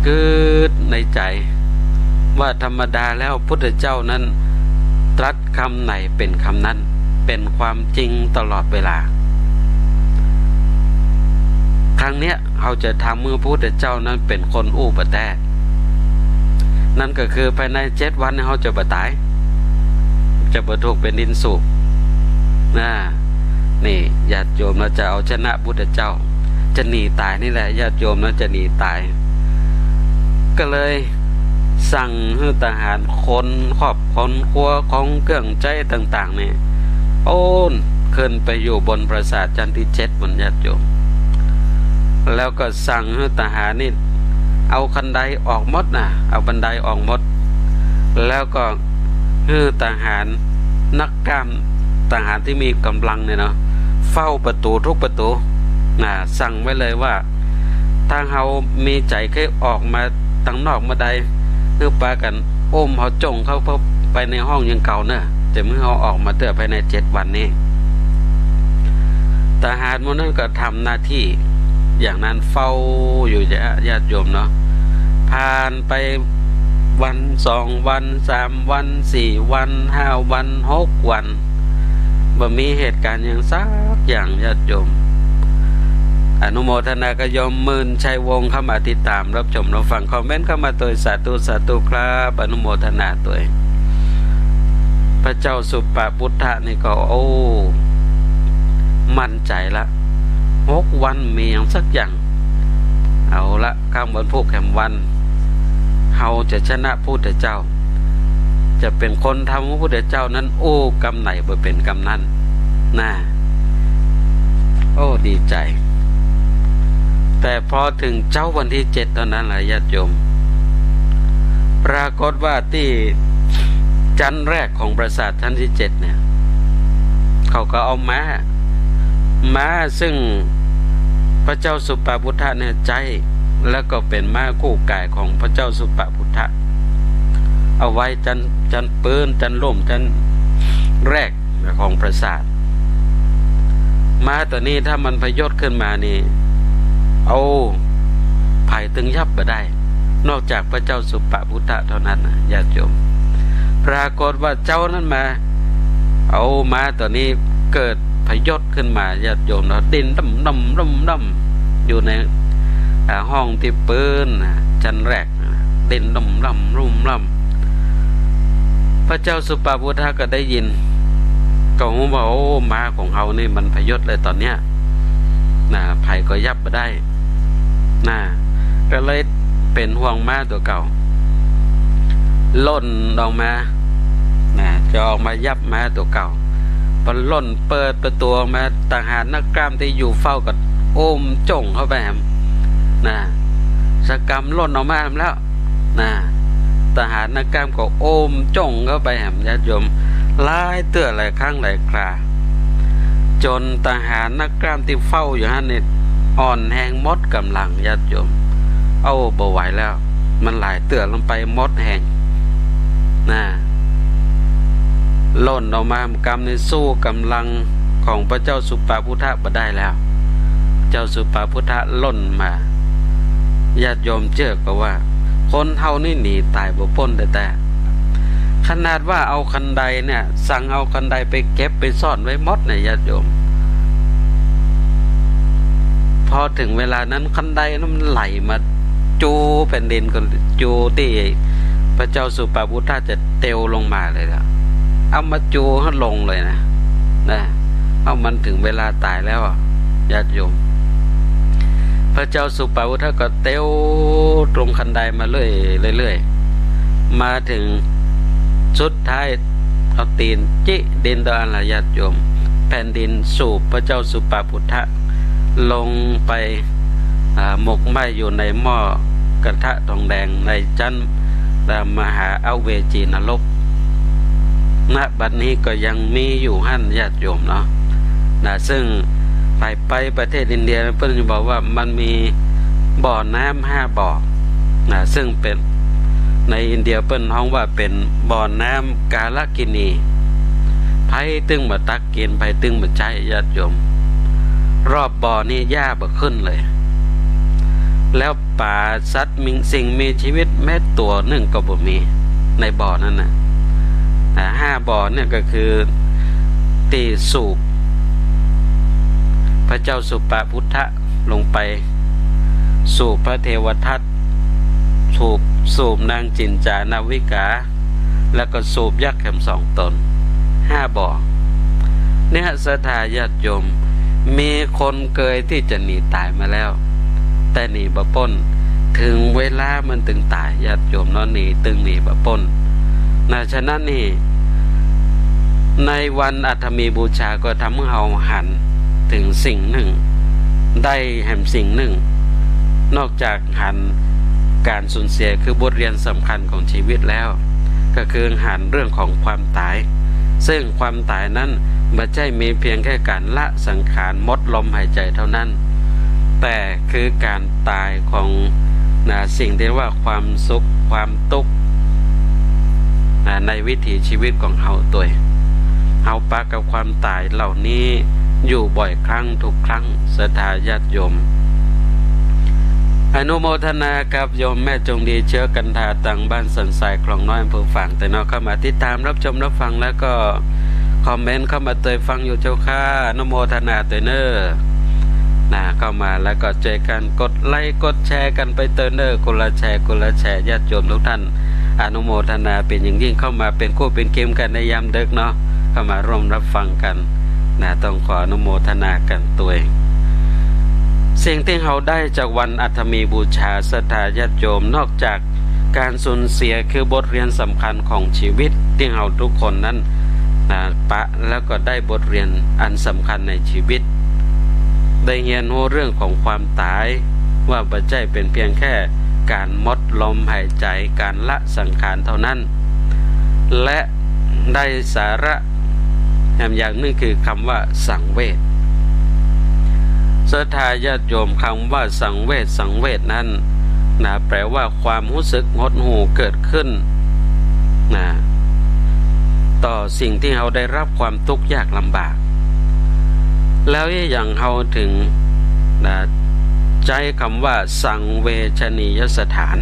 กึ๊ดในใจ๋ว่าธรรมดาแล้วพุทธเจ้านั้นตรัสคำไหนเป๋นคำนั้น เป๋นความจริงตลอดเวลา ครั้งเนี้ยเฮาจะทำหื้อพระพุทธเจ้านั้นเป๋นคนอู้บ่แต๊ นั่นก็คือภายในเจ็ดวันเนี่ยเฮาจะบ่ต๋าย จะบ่ถูกแผ่นดินสูบ นะ นี่ญาติโยม เฮาจะเอาชนะพุทธเจ้า จะหนีต๋ายนี่แหละ ญาติโยม เฮาจะหนีต๋าย ก็เลยสั่งหื้อทหารขนครอบขนครัวของเครื่องใจ๊ต่างๆ นี่ โอ้น ขึ้นไปอยู่บนปราสาทชั้นตี้เจ็ด บน ญาติโยม แล้วก็สั่งหื้อทหารนี่เอาคันไดออกหมดนะ เอาบันไดออกหมด แล้วก็หื้อทหารนักกล้าม ทหารตี้มีก๋ำลังเนี่ยเนาะ เฝ้าประตู๋ทุกประตู๋ นะ สั่งไว้เลยว่า ถ้าเฮามีใจ๋ใค่ออกมาตังนอกเมื่อใด หื้อปากั๋นอุ้มเฮาจ้งเข้าไปในห้องอย่างเก่าเน่อ จะบ่หื้อเฮาออกมาเตื้อภายในเจ็ดวันนี้ ทหารหมู่นั้นก็ทำหน้าตี้อย่างนั้น เฝ้าอยู่ ญาติโยมเนาะ ผ่านไปวันสองวันสามวันสี่วันห้าวันหกวัน บ่มีเหตุก๋ารณ์หยังสักอย่าง ญาติโยม อนุโมทนากับโยมหมื่นชัยวงศ์เข้ามาติดต๋ามรับชมรับฟัง คอมเมนต์เข้ามาตวย สาธุ สาธุครับ อนุโมทนาตวย พระเจ้าสุปปุทธะนี่ก็ โอ้ มั่นใจ๋ละ หกวันบ่มีหยังสักอย่าง เอาละ ค่ำวันพูกแหมวัน เฮาจะชนะพุทธเจ้า จะเป๋นคนทำหื้อพุทธเจ้านั้นอู้กำไหนบ่เป๋นกำนั้น นะ โอ้ ดีใจ๋ แต่พอเถิงเจ๊าวันตี้เจ็ดเต้านั้นแหละ ญาติโยม ปรากฏว่าตี้ชั้นแรกของปราสาทชั้นตี้เจ็ดเนี่ย เขาก็เอาม้า ม้าซึ่งพระเจ้าสุปปุทธะเนี่ยใจ๊ แล้วก็เป๋นม้าคู่ก๋ายของพระเจ้าสุปปุทธะ เอาไว้ชั้น ชั้นปื๊น ชั้นลุ่ม ชั้นแรกของปราสาท ม้าตั๋วนี้ถ้ามันพยศขึ้นมานี่ เอาใผตึงยับบ่ได้ นอกจากพระเจ้าสุปปพุทธะเต้านั้นน่ะ ญาติโยม ปรากฏว่าเจ๊านั้นมา เอาม้าตั๋วนี้เกิดพยศขึ้นมา ญาติโยมเนาะ ดิ้นร่ำร่ำร่ำร่ำอยู่ใน อ่า ห้องตี้ปื๊นน่ะ จั๊นแรกน่ะ ดิ้นร่ำร่ำร่ำร่ำ พระเจ้าสุปปพุทธะก็ได้ยิน ก็ฮู้ว่า โอ้ ม้าของเฮานี่มันพยศเลยต๋อนเนี้ย น่ะ ใผก็ยับบ่ได้ น่ะ ก็เลยเป๋นห่วงม้าตั๋วเก่า ล่นออกมา น่ะ จะออกมายับม้าตั๋วเก่า ปอล่นเปิดประตู๋ออกมา ทหารนักกล้ามตี้อยู่เฝ้าก็อุ้มจ้งเข้าไปแหม น่ะ สะกำล่นออกมาแหมแล้ว น่ะ ทหารนักกล้ามก็อุ้มจ้งเข้าไปแหม ญาติโยม หลายเตื้อหลายครั้งหลายครา จ๋นทหารนักกล้ามตี้เฝ้าอยู่หั้นนี่ อ่อนแฮงหมดก๋ำลัง ญาติโยม เอาบ่ไหวแล้ว มันหลายเตื้อลงไปหมดแฮง น่ะ ล่นออกมา กำนี้สู้ก๋ำลังของพระเจ้าสุปปพุทธะบ่ได้แล้ว เจ้าสุปปพุทธะล่นมา ญาติโยมเจื้อก่อว่า คนเฮานี่หนีต๋ายบ่ป๊นแต๊ๆ ขนาดว่าเอาคันไดเนี่ย สั่งเอาคันไดไปเก็บไปซ่อนไว้หมดเนี่ย ญาติโยม พอเถิงเวลานั้นคันไดนั้นมันไหลมา จูแผ่นดินก็จูตี้พระเจ้าสุปปพุทธะจะเตียวลงมาเลยละ เอามาจูหื้อลงเลยนะ น่ะ เอามันเถิงเวลาต๋ายแล้วอะ ญาติโยม พระเจ้าสุปปพุทธะก็เตียวตรงคันไดมาเรื่อยๆ เรื่อยๆ มาเถิงสุดท้ายเอาตี๋นจิกดินเต้าอั้นละ ญาติโยม แผ่นดินสูบพระเจ้าสุปปพุทธะ ลงไป อ่า หมกไหม้อยู่ในหม้อกระทะทองแดงในจั๊น อ่า มหาอเวจีนรก ณ บัดนี้ก็ยังมีอยู่หั้น ญาติโยมเนาะ น่ะ ซึ่งไป ไปประเทศอินเดียเปิ้นจะบอกว่ามันมีบ่อน้ำห้าบ่อ น่ะ ซึ่งเป๋น ในอินเดียเปิ้นฮ้องว่าเป๋นบ่อน้ำกาลกิณี ใผตึงบ่ตัก กิ๋น ใผตึงบ่ใจ๊ ญาติโยม รอบบ่อนี่หญ้าบ่ขึ้นเลย แล้วป๋าสัตว์มี สิ่งมีชีวิตแม้ตั๋วนึ่งก็บ่มีในบ่อนั้นน่ะ อ่า ห้าบ่อเนี่ยก็คือตี้สูบพระเจ้าสุปปพุทธะลงไป สูบพระเทวทัต สูบ สูบนางจิ๋นจานาวิกา แล้วก็สูบยักษ์แหมสองต๋น ห้าบ่อ เนี่ย ศรัทธาญาติโยม มีคนเกยตี้จะหนีต๋ายมาแล้ว แต่หนีบ่ป๊น เถิงเวลามันตึงต๋าย ญาติโยมเนาะ หนีตึงหนีบ่ป๊น น่ะ ฉะนั้นนี่ ในวันอัฏฐมีบูชาก็ทำหื้อเฮาหันเถิงสิ่งนึ่ง ได้แหมสิ่งนึ่ง นอกจาก หันก๋านสูญเสียคือบทเรียนสำคัญของชีวิตแล้ว ก็คือหันเรื่องของความต๋าย ซึ่งความต๋ายนั้นบ่ใจ้มีเพียงแค่ก๋านละสังขารหมดลมหายใจ๋เต้านั้น แต่คือก๋านต๋ายของ น่ะ สิ่งตี้ว่าความสุข ความตุ๊กข์ น่ะ ในวิถีชีวิตของเฮาตวย เฮาปะกับความต๋ายเหล่านี้อยู่บ่อยครั้งทุกครั้ง ศรัทธาญาติโยม อนุโมทนากับโยมแม่จงดีเชื้อกันทา ตางบ้านสันทรายคลองน้อย อำเภอฝางตวยเนาะ เข้ามาติดตามรับชมรับฟัง แล้วก็คอมเมนต์เข้ามาตวยฟังอยู่เจ้าข้า อนุโมทนาตวยเน่อ น่ะ เข้ามาแล้วก็จ้วยกั๋นกดไลก์กดแชร์กั๋นไปตวยเน่อ คนละแชร์คนละแชร์ ญาติโยมทุกท่าน อนุโมทนาเป๋นอย่างยิ่ง เข้ามาเป๋นคู่เป๋นเคียงกั๋นในยามดึกเนาะ เข้ามาร่วมรับฟังกั๋น น่ะ ต้องขออนุโมทนากั๋นตวย สิ่งตี้เฮาได้จากวันอัฏฐมีบูชา ศรัทธาญาติโยม นอกจากก๋านสูญเสียคือบทเรียนสำคัญของชีวิต ตี้เฮาทุกคนนั้น น่ะ ปะแล้วก็ได้บทเรียนอันสำคัญในชีวิต ได้เฮียนฮู้เรื่องของความต๋าย ว่าบ่ใจ้เป๋นเพียงแค่ก๋านหมดลมหายใจ๋ ก๋านละสังขารเต้านั้น และได้สาระแหมอย่างนึ่งคือคำว่าสังเวช ศรัทธาญาติโยม คำว่าสังเวช สังเวชนั้น น่ะ แปลว่าความฮู้สึกหดหู่เกิดขึ้น น่ะ ต่อสิ่งตี้เฮาได้รับความตุ๊กข์ยากลำบาก แล้วอย่างเฮาเถิง น่ะ ใจ๊กำว่าสังเวชนียสถาน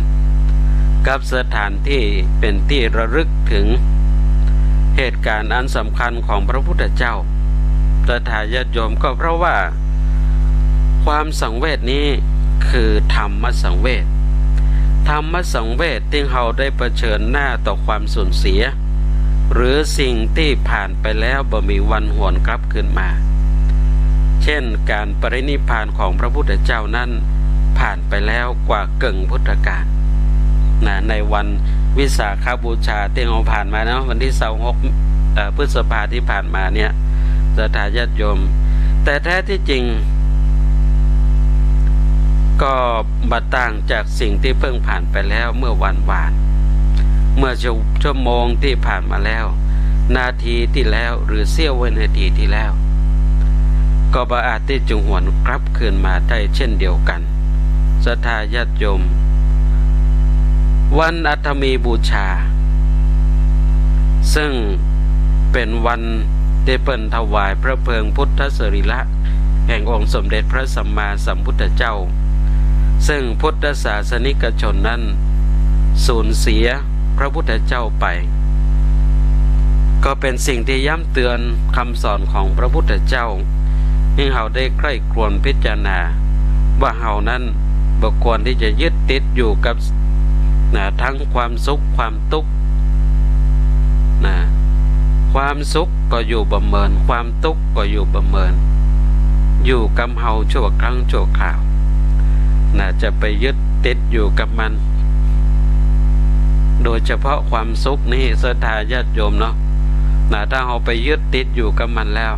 กับสถานตี้เป๋นตี้ระลึกเถิงเหตุก๋ารณ์อันสำคัญของพระพุทธเจ้า ศรัทธาญาติโยม ก็เพราะว่าความสังเวชนี้คือธรรมสังเวช ธรรมสังเวชตี้เฮาได้เผชิญหน้าต่อความสูญเสีย หรือสิ่งตี้ผ่านไปแล้วบ่มีวันหวนกลับคืนมา เช่น ก๋านปรินิพพานของพระพุทธเจ้านั้นผ่านไปแล้วกว่าเกิ่งพุทธกาล นะ ในวันวิสาขบูชาตี้เฮาผ่านมาเนาะ วันตี้ซาวหก เอ่อ พฤษภาตี้ผ่านมาเนี่ย ศรัทธาญาติโยม แต่แท้ตี้จริง ก็บ่ต่างจากสิ่งตี้เพิ่งผ่านไปแล้วเมื่อวันวาน เมื่อชั่ว ชั่วโมงตี้ผ่านมาแล้ว นาทีตี้แล้ว หรือเสี้ยววินาทีตี้แล้ว ก็บ่อาจตี้จะหวนกลับคืนมาได้เช่นเดียวกั๋น ศรัทธาญาติโยม วันอัฏฐมีบูชา ซึ่งเป๋นวันตี้เปิ้นถวายพระเพลิงพุทธสรีระแห่งองค์สมเด็จพระสัมมาสัมพุทธเจ้า ซึ่งพุทธศาสนิกชนนั้นสูญเสียพระพุทธเจ้าไป ก็เป๋นสิ่งตี้ย้ำเตือนกำสอนของพระพุทธเจ้า หื้อเฮาได้ใคร่ครวญพิจารณาว่าเฮานั้นบ่ควรตี้จะยึดติดอยู่กับ นะ ตึงความสุขความตุ๊กข์ นะ ความสุขก็อยู่บ่เมิน ความตุ๊กข์ก็อยู่บ่เมิน อยู่กำเฮาชั่วครั้งชั่วคราว นะ จะไปยึดติดอยู่กับมัน โดยเฉพาะความสุขนี้ ศรัทธาญาติโยมเนาะ นะ ถ้าเฮาไปยึดติดอยู่กับมันแล้ว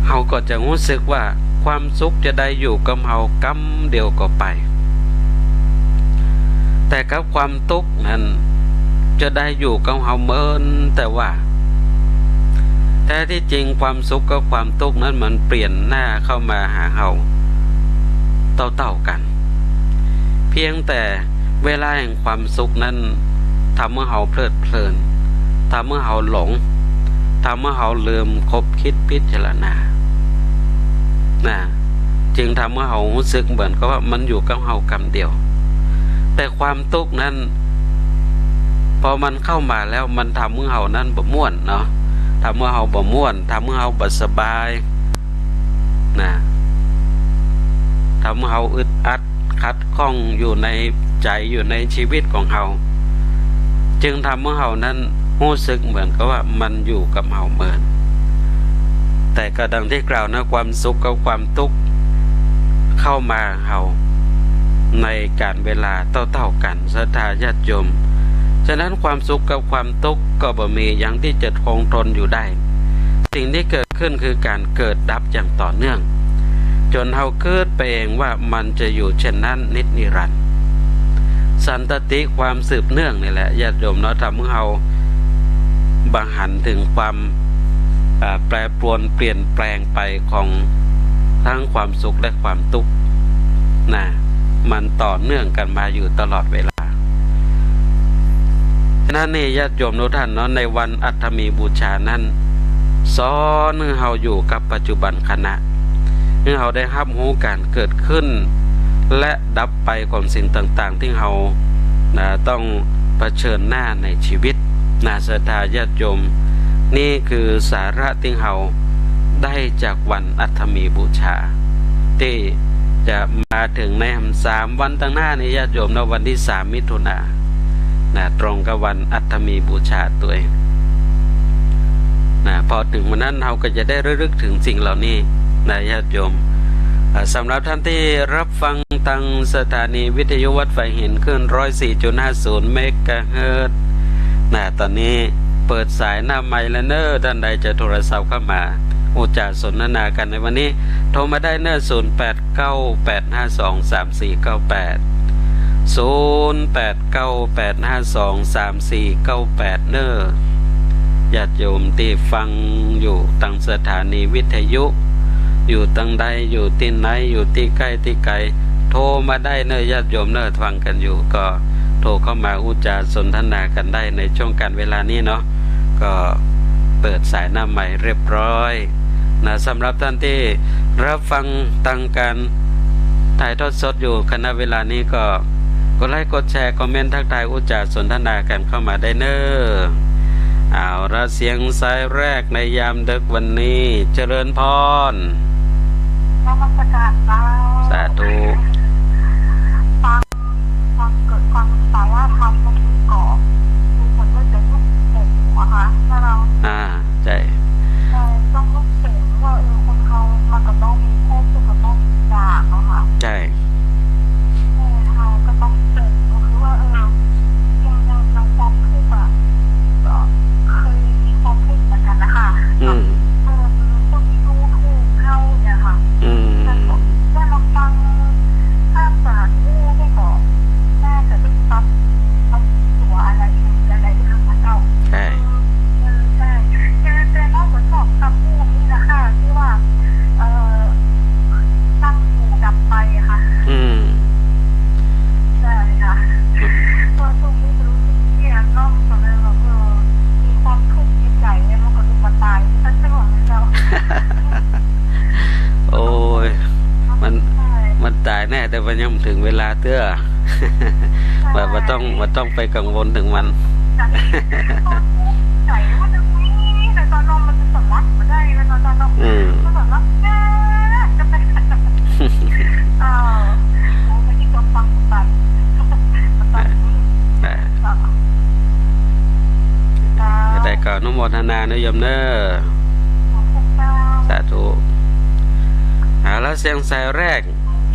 เฮาก็จะฮู้สึกว่าความสุขจะได้อยู่กับเฮากำเดียวก็ไป แต่กับความตุ๊กข์นั้นจะได้อยู่กับเฮาเมิน แต่ว่า แท้ตี้จริงความสุขกับความตุ๊กข์นั้นมันเปลี่ยนหน้าเข้ามาหาเฮาเต้าๆ กั๋น เพียงแต่เวลาแห่งความสุขนั้นทำหื้อเฮาเพลิดเพลิน ทำหื้อเฮาหลง ทำหื้อเฮาลืมคบคิดพิจารณา นะ จึงทำหื้อเฮาฮู้สึกเหมือนกับว่ามันอยู่กับเฮากำเดียว แต่ความตุ๊กข์นั้น พอมันเข้ามาแล้วมันทำหื้อเฮานั้นบ่ม่วนเนาะ ทำหื้อเฮาบ่ม่วน ทำหื้อเฮาบ่สบาย นะ ทำหื้อเฮาอึดอัดขัดข้องอยู่ในใจ๋ อยู่ในชีวิตของเฮา จึงทำหื้อเฮานั้นฮู้สึกเหมือนกับว่ามันอยู่กับเฮาเมิน แต่ก็ดังตี้กล่าวนะ ความสุขกับความตุ๊กข์เข้ามาเฮาในก๋าลเวลาเต้าๆ กั๋น ศรัทธาญาติโยม ฉะนั้นความสุขกับความตุ๊กข์ก็บ่มีหยังตี้จะคงทนอยู่ได้ สิ่งตี้เกิดขึ้นคือก๋านเกิดดับอย่างต่อเนื่อง จ๋นเฮาคิดไปเองว่ามันจะอยู่เช่นนั้นนิจนิรันดร์ สันตติความสืบเนื่องนี่แหละ ญาติโยมเนาะ ทำหื้อเฮาบ่หันเถิงความ อ่า แปรปรวนเปลี่ยนแปลงไปของตึงความสุขและความตุ๊กข์ นะ มันต่อเนื่องกั๋นมาอยู่ตลอดเวลา ฉะนั้นนี่ญาติโยมทุกท่านเนาะ ในวันอัฏฐมีบูชานั้น สอนหื้อเฮาอยู่กับปัจจุบันขณะ หื้อเฮาได้ฮับฮู้ก๋านเกิดขึ้น และดับไปของสิ่งต่างๆ ตี้เฮา นะ ต้องเผชิญหน้าในชีวิต นะ ศรัทธาญาติโยม นี่คือสาระตี้เฮาได้จากวันอัฏฐมีบูชา ตี้จะมาเถิงในสามวันตังหน้านี้ ญาติโยมเนาะ วันตี้สามมิถุนา นะ ตรงกับวันอัฏฐมีบูชาตวย นะ พอเถิงวันนั้นเฮาก็จะได้ระลึกเถิงสิ่งเหล่านี้ นะ ญาติโยม อ่า สำหรับท่านตี้รับฟังตางสถานีวิทยุวัดฝายหินคลื่นร้อยสี่จุดห้าศูนย์เมกะเฮิรตซ์ นะ ต๋อนนี้เปิดสายหน้าไมค์แล้วเน่อ ท่านใดจะโทรศัพท์เข้ามาอู้จ๋าสนทนากั๋นในวันนี้ โทรมาได้เน่อ ศูนย์แปดเก้าแปดห้าสองสามสี่เก้าแปด ศูนย์แปดเก้าแปดห้าสองสามสี่เก้าแปด เน่อ ญาติโยมตี้ฟังอยู่ตางสถานีวิทยุ อยู่ตางใด อยู่ตี้ไหน อยู่ตี้ใก้ตี้ไก๋ โทรมาได้เน่อ ญาติโยมเน่อ ฟังกั๋นอยู่ ก็โทรเข้ามาอู้จ๋าสนทนากั๋นได้ในช่วงก๋าลเวลานี้เนาะ ก็เปิดสายหน้าไมค์เรียบร้อย นะ สำหรับท่านตี้รับฟังตางก๋าน ถ่ายทอดสดอยู่ ขณะเวลานี้ก็กดไลก์ กดแชร์ คอมเมนต์ ทักทาย อู้จ๋าสนทนากั๋นเข้ามาได้เน่อ เอาละ เสียงสายแรกในยามดึกวันนี้ เจริญพร นมัสการเจ้า สาธุ ฟัง ฟังเกิด ฟังสาระธรรมเมื่อกี้ก็ ดูเหมือนว่าจะลุกเสียงหัวค่ะ ถ้าเรา อ่า ใจ้ ใจ้ ต้องลุกเสียงว่า เออ คนเฮามันก็ต้องมีความทุกข์ ก็ต้องมีอยากเนาะค่ะ ใจ้ เออ เฮาก็ต้องเสียง ก็คือว่า เออ อย่าง อย่าง อย่างความทุกข์อะ ก็เคยมีความทุกข์เหมือนกั๋นนะคะ อืม เออ คนที่ดูถูกเฮาเนี่ยค่ะ อืม แต่ก็ได้มาฟัง อาจ๋ารย์อู้นี่ก็น่าจะได้ปรับ ปรับตัวอะไร อะไรที่ทำมาเจ้า ใจ้ เออ ใจ้ แต่ แต่เฮาก็ชอบกำอู้นี่นะคะ ตี้ว่า เอ่อ ตั้งอยู่ดับไปอะค่ะ อืม ใจ้ค่ะ ก็ช่วงนี้ก็รู้สึกเครียดเนาะ ก็เลยแบบ เออ มีความทุกข์ในใจ๋เนี่ย มันก็ลุกมาต๋ายสักเทื่อเนาะ โอ้ย มัน ใจ้ มันต๋ายแน่ แต่มันยังบ่เถิงเวลาเตื้อ ใจ้ บ่ บ่ต้อง บ่ต้องไปกังวลเถิงมัน ใจ้ ใจ้ มันจะมี แต่ตอนนอนมันจะสำลักบ่ได้ มันนอน ตอนนอน อืม มันสำลักยาก เออ โอ้ มันยิ่งต้องฟังไป อ่า อ่า จะได้ก็อนุโมทนาเน่อโยมเน่อ สาธุ เอาละ เสียงสายแรก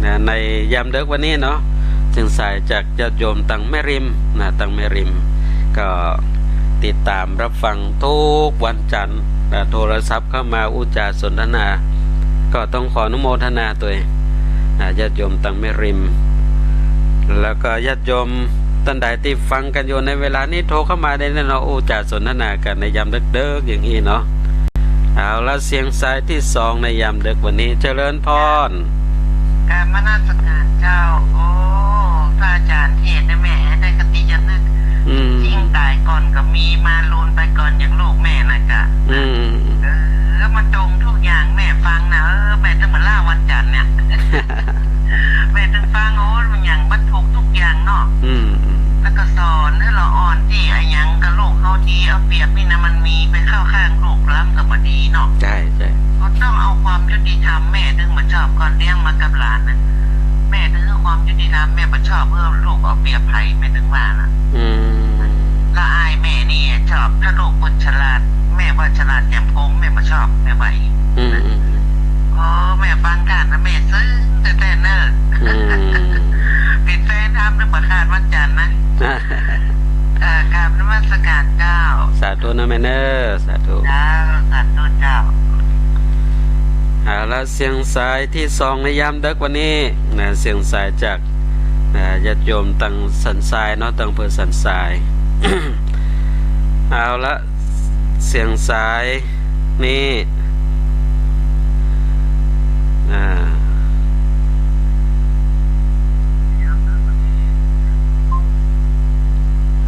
นะ ในยามดึกวันนี้เนาะ เสียงสายจากญาติโยมตังแม่ริมนะ ตังแม่ริม ก็ติดต๋ามรับฟังกู้วันจันทร์นะ โทรศัพท์เข้ามาอู้จ๋าสนทนา ก็ต้องขออนุโมทนาตวยนะ ญาติโยมตังแม่ริม แล้วก็ญาติโยมต้านใดตี้ฟังกั๋นอยู่ในเวลานี้ โทรเข้ามาได้เน่อเนาะ อู้จ๋าสนทนากั๋นในยามดึกๆ อย่างอี้เนาะ เอาละ เสียงสายตี้สองในยามดึกวันนี้ เจริญพร กราบนมัสการเจ้า โอ้ พระอาจ๋ารย์เทศน์นะแม่ ได้คติย้อนนึก อืม ยิ่งต๋ายก่อนก็มี มาลูนไปก่อนอย่างลูกแม่น่ะกะ อืม เออ มันตรงกู้อย่างแม่ฟังนะ เออ แม่ตึงมาเล่าวันจันทร์เนี่ย แม่ตึงฟัง โอ้ มันอย่างมันถูกกู้อย่างเนาะ อืม แล้วก็สอนหื้อละอ่อนตี้อะหยังกับลูกเฮาดี เอาเปรียบนี่นะ มันมีไปเข้าข้างลูกล้ำก็บ่ดีเนาะ ใจ้ ใจ้ ก็ต้องเอาความยุติธรรม แม่ตึงบ่ชอบ ก่อนเลี้ยงมากับหลานนะ แม่ตึงหื้อความยุติธรรม แม่บ่ชอบหื้อลูกเอาเปรียบใผ แม่ตึงว่านะ อืม ละอายแม่นี่ชอบ ถ้าลูกบ่ฉลาด แม่ว่าฉลาดแจ่มโพง แม่บ่ชอบ แม่ว่า อืม อืม อืม โอ้ แม่ฟังก่อนนะ แม่ซึ้งแต๊ๆ เน่อ อืม ปิดแฟนทำนึกว่าขาดวันจันทร์นะ เอ่อ กราบนมัสการเจ้า สาธุนะแม่เน่อ สาธุ เจ้า สาธุเจ้า เอาละ เสียงสายตี้สองในยามดึกวันนี้นะ เสียงสายจาก นะ ญาติโยมตังสันทรายเนาะ ตังอำเภอสันทราย เอาละ เสียงสายนี้ อ่า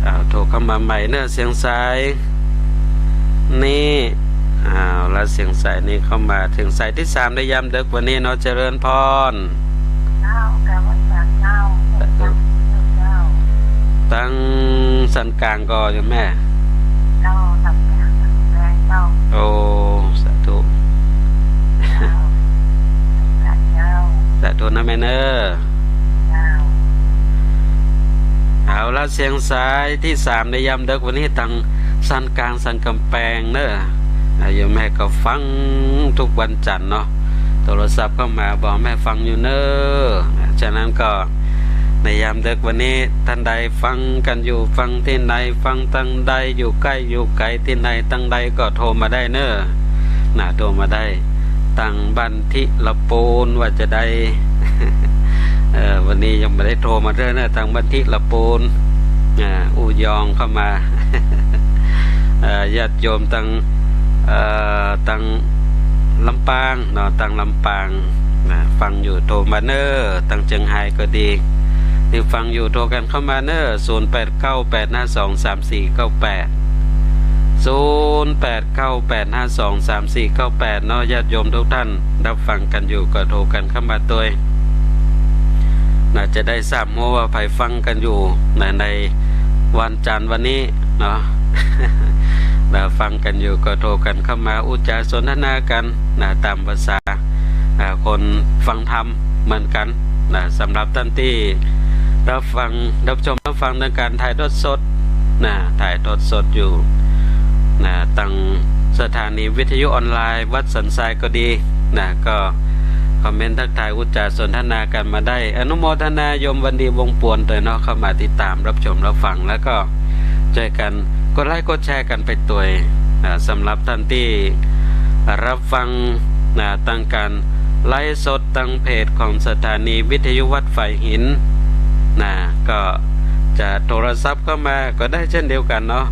เอา โทรเข้ามาใหม่เน่อ เสียงสายนี้ เอาละ เสียงสายนี้เข้ามา เสียงสายตี้สามในยามดึกวันนี้เนาะ เจริญพร เจ้า กราบนมัสการเจ้า เจ้า ตังสันกลางก่อโยมแม่ เจ้า สันกลาง สันกลางเจ้า โอ้ สาธุ เจ้า สันกลางเจ้า สาธุนะแม่เน่อ เจ้า เอาละ เสียงสายตี้สามในยามดึกวันนี้ ตังสันกลาง สันกำแปงเน่อ อ่า โยมแม่ก็ฟังกู้วันจันทร์เนาะ โทรศัพท์เข้ามาบอกแม่ฟังอยู่เน่อ ฉะนั้นก็ในยามดึกวันนี้ ต้านใดฟังกั๋นอยู่ ฟังตี้ไหน ฟังตังใด อยู่ใก้อยู่ไก๋ตี้ไหนตังใดก็โทรมาได้เน่อ นะ โทรมาได้ ตังบ้านทิละปูนว่าจะได้ เอ่อ วันนี้ยังบ่ได้โทรมาเตื้อเน่อ ตังบ้านทิละปูน อ่า อู้ยองเข้ามา เอ่อ ญาติโยมตัง เอ่อ ตังลำปางเนาะ ตังลำปางนะ ฟังอยู่โทรมาเน่อ ตังเจียงฮายก็ดี ตี้ฟังอยู่โทรกั๋นเข้ามาเน่อ ศูนย์แปดเก้าแปดห้าสองสามสี่เก้าแปด ศูนย์แปดเก้าแปดห้าสองสามสี่เก้าแปด เนาะ ญาติโยมทุกท่าน รับฟังกั๋นอยู่ก็โทรกั๋นเข้ามาตวย นะ จะได้ทราบฮู้ว่าใผฟังกั๋นอยู่นะ ในวันจันทร์วันนี้เนาะ นะ ฟังกั๋นอยู่ก็โทรกั๋นเข้ามาอู้จ๋าสนทนากั๋นนะ ต๋ามภาษา อ่า คนฟังธรรมเหมือนกั๋นนะ สำหรับต้านตี้ฮับฟัง ฮับชมฮับฟังตางก๋านถ่ายทอดสดนะ ถ่ายทอดสดอยู่นะ ตางสถานีวิทยุออนไลน์วัดสันทรายก็ดีนะ ก็คอมเมนต์ทักทายอู้จ๋าสนทนากั๋นมาได้ อนุโมทนาโยมวันดีวงศ์ปวนตวยเนาะ เข้ามาติดต๋ามฮับชมฮับฟัง แล้วก็ จ้วยกั๋นกดไลก์กดแชร์กั๋นไปตวย อ่า สำหรับต้านตี้ฮับฟังนะ ตางก๋านไลฟ์สดตางเพจของสถานีวิทยุวัดฝายหินนะ ก็จะโทรศัพท์เข้ามาก็ได้เช่นเดียวกั๋นเนาะ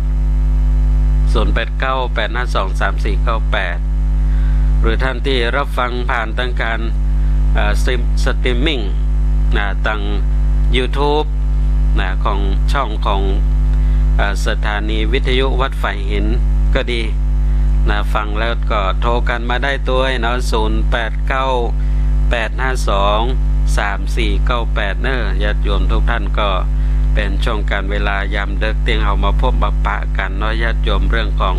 ศูนย์แปดเก้า แปดห้าสอง สามสี่เก้าแปด หรือต้านตี้ฮับฟังผ่านตางก๋าน เอ่อ สตรีม สตรีมมิ่งนะ ตางยูทูบนะ ของช่องของ เอ่อ สถานีวิทยุวัดฝายหินก็ดีนะ ฟังแล้วก็โทรกั๋นมาได้ตวยเนาะ ศูนย์แปดเก้า แปดห้าสอง สามสี่เก้าแปด เนาะ ญาติโยมทุกท่าน ก็เป๋นช่วงก๋านเวลายามดึกตี้เฮามาพบมาปะกั๋นเนาะ ญาติโยม เรื่องของ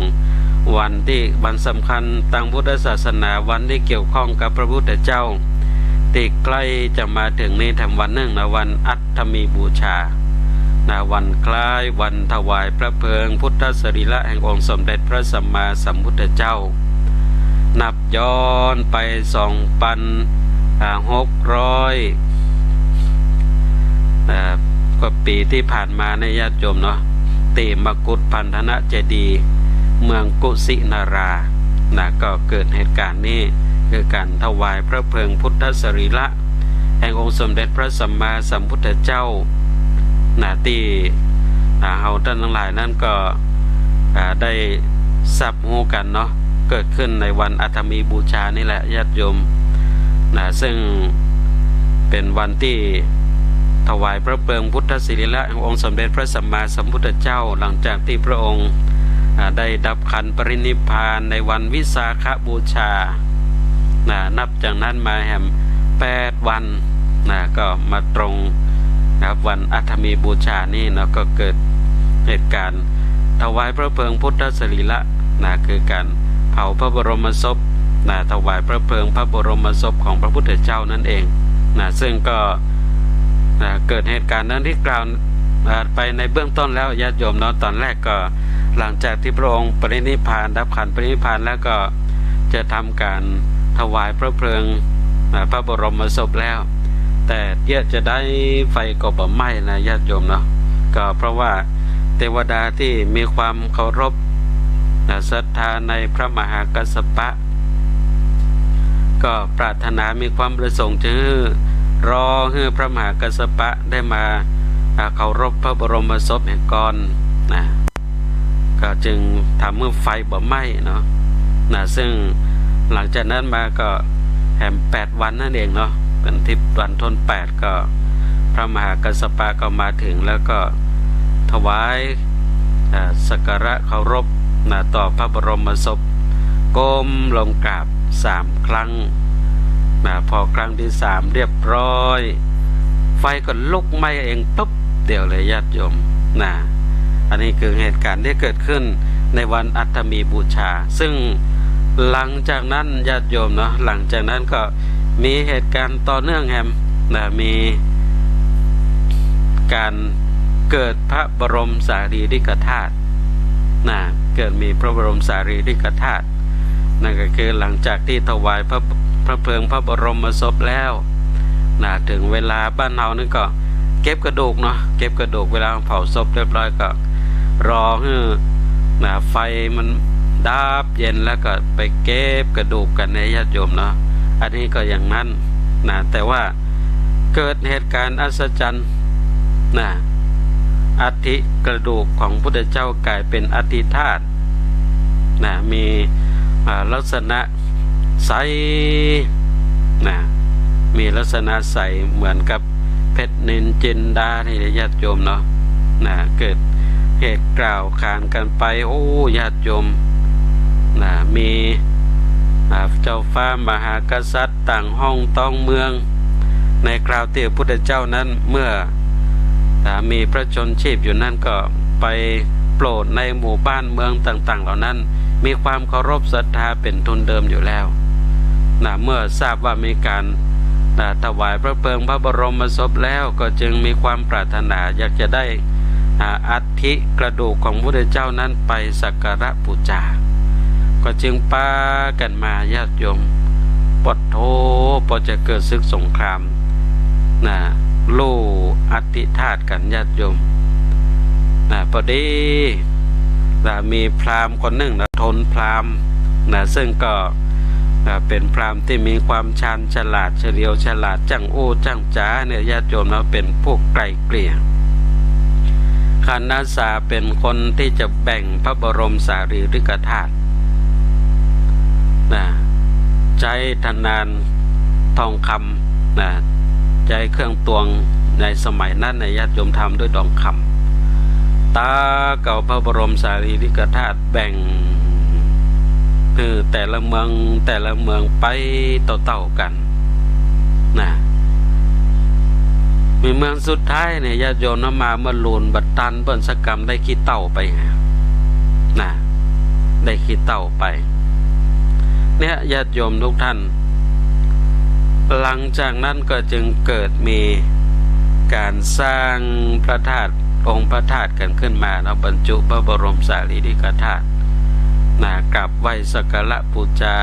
วันตี้ วันสำคัญตางพุทธศาสนา วันตี้เกี่ยวข้องกับพระพุทธเจ้า ตี้ใก้จะมาเถิงนี้แถมวันนึ่งนะ วันอัฐมีบูชานะ วันคล้ายวันถวายพระเพลิงพุทธสรีระแห่งองค์สมเด็จพระสัมมาสัมพุทธเจ้า นับย้อนไปสองปัน อ่า หกร้อย เอ่อ กว่าปี๋ตี้ผ่านมาเนี่ย ญาติโยมเนาะ ตี้มกุฏพันธนเจดีย์ เมืองกุสินารานะ ก็เกิดเหตุก๋ารณ์นี้ คือก๋านถวายพระเพลิงพุทธสรีระ แห่งองค์สมเด็จพระสัมมาสัมพุทธเจ้านะ ตี้ อ่า เฮาต้านตังหลายนั้นก็ อ่า ได้ทราบฮู้กั๋นเนาะ เกิดขึ้นในวันอัฐมีบูชานี่แหละ ญาติโยมนะ ซึ่งเป๋นวันตี้ถวายพระเพลิงพุทธสรีระแห่งองค์สมเด็จพระสัมมาสัมพุทธเจ้า หลังจากตี้พระองค์ อ่า ได้ดับขันธ์ปรินิพพานในวันวิสาขบูชานะ นับจากนั้นมาแหมแปดวันนะ ก็มาตรงนะครับ วันอัฐมีบูชานี่เนาะ ก็เกิดเหตุก๋ารณ์ถวายพระเพลิงพุทธสรีระนะ คือก๋านเผาพระบรมศพนะ ถวายพระเพลิงพระบรมศพของพระพุทธเจ้านั่นเองนะ ซึ่งก็นะ เกิดเหตุก๋ารณ์ดังตี้กล่าว อ่า ไปในเบื้องต้นแล้ว ญาติโยมเนาะ ตอนแรกก็หลังจากตี้พระองค์ปรินิพพาน ดับขันธ์ปรินิพพานแล้วก็ จะทำก๋านถวายพระเพลิง อ่า พระบรมศพแล้ว แต่เยียะจาใดไฟก็บ่ไหม้นะ ญาติโยมเนาะ ก็เพราะว่าเตวดาตี้มีความเคารพ อ่า ศรัทธาในพระมหากัสสปะ ก็ปรารถนามีความประสงค์จะหื้อ รอหื้อพระมหากัสสปะได้มา อ่า เคารพพระบรมศพแหมก่อนนะ ก็จึงทำหื้อไฟบ่ไหม้เนาะนะ ซึ่งหลังจากนั้นมาก็แหมแปดวันนั่นเองเนาะ เป๋นตี้วันต้นแปดก็พระมหากัสสปะก็มาเถิงแล้วก็ถวาย เอ่อ สักการะเคารพนะ ต่อพระบรมศพ ก้มลงกราบสามครั้งนะ พอครั้งตี้สามเรียบร้อย ไฟก็ลุกไหม้เองตุ๊บเดียวเลยญาติโยมนะ อันนี้คือเหตุก๋ารณ์ตี้เกิดขึ้นในวันอัฐมีบูชา ซึ่งหลังจากนั้นญาติโยมเนาะ หลังจากนั้นก็มีเหตุก๋ารณ์ต่อเนื่องแหมนะ มีก๋านเกิดพระบรมสารีริกธาตุนะ เกิดมีพระบรมสารีริกธาตุ นั่นก็คือหลังจากตี้ถวายพระ พระเพลิงพระบรมศพแล้วนะ เถิงเวลาบ้านเฮานี่ก็เก็บกระดูกเนาะ เก็บกระดูก เวลาเผาศพเรียบร้อยก็รอหื้อนะ ไฟมันดับเย็นแล้วก็ไปเก็บกระดูกกั๋นนะญาติโยมเนาะ อันนี้ก็อย่างนั้นนะ แต่ว่าเกิดเหตุก๋ารณ์อัศจรรย์นะ อัฐิกระดูกของพุทธเจ้ากลายเป๋นอัฐิธาตุ นะ มี อ่า ลักษณะใส นะ มีลักษณะใสเหมือนกับเพชรนิลจินดานี่ญาติโยมเนาะ นะ เกิดเหตุกล่าวขานกั๋นไป โอ้ ญาติโยม นะ มี อ่า เจ้าฟ้ามหากษัตริย์ต่างห้องต้องเมือง ในคราวตี้พระพุทธเจ้านั้นเมื่อ อ่า มีพระชนม์ชีพอยู่นั้นก็ไปโปรดในหมู่บ้านเมืองต่างๆ เหล่านั้น มีความเคารพศรัทธาเป๋นทุนเดิมอยู่แล้วนะ เมื่อทราบว่ามีการ อ่า ถวายพระเพลิงพระบรมศพแล้ว ก็จึงมีความปรารถนาอยากจะได้ อ่า อัฐิกระดูกของพระพุทธเจ้านั้นไปสักการะบูชา ก็จึงปากั๋นมาญาติโยม ปะโธ ปอจะเกิดศึกสงครามนะ ลู่อัฐิธาตุกั๋นญาติโยมนะ ปอดีนะ มีพราหมณ์คนนึ่งนะ ทนพราหมณ์นะ ซึ่งก็ อ่า เป๋นพราหมณ์ตี้มีความชาญฉลาด เฉลียวฉลาด จ้างอู้จ้างจ๋าเนี่ยญาติโยมนะ เป๋นผู้ไกล่เกลี่ย คณสาเป๋นคนตี้จะแบ่งพระบรมสารีริกธาตุนะ ใจ๊ทนานทองคำนะ ใจ๊เครื่องตวงในสมัยนั้นนะญาติโยม ทำด้วยทองคำ ต๋ากเอาพระบรมสารีริกธาตุ แบ่งหื้อแต่ละเมืองแต่ละเมืองไปเต้าๆ กั๋นนะ มีเมืองสุดท้ายเนี่ยญาติโยมนะ มาเมื่อลูนบ่ตันเปิ้นสักกำได้ขี้เต้าไปนะ ได้ขี้เต้าไป เนี่ยญาติโยมทุกท่าน หลังจากนั้นก็จึงเกิดมีการสร้างพระธาตุ องค์พระธาตุกั๋นขึ้นมาเนาะ บรรจุพระบรมสารีริกธาตุนะ กราบไหว้สักการะบูชา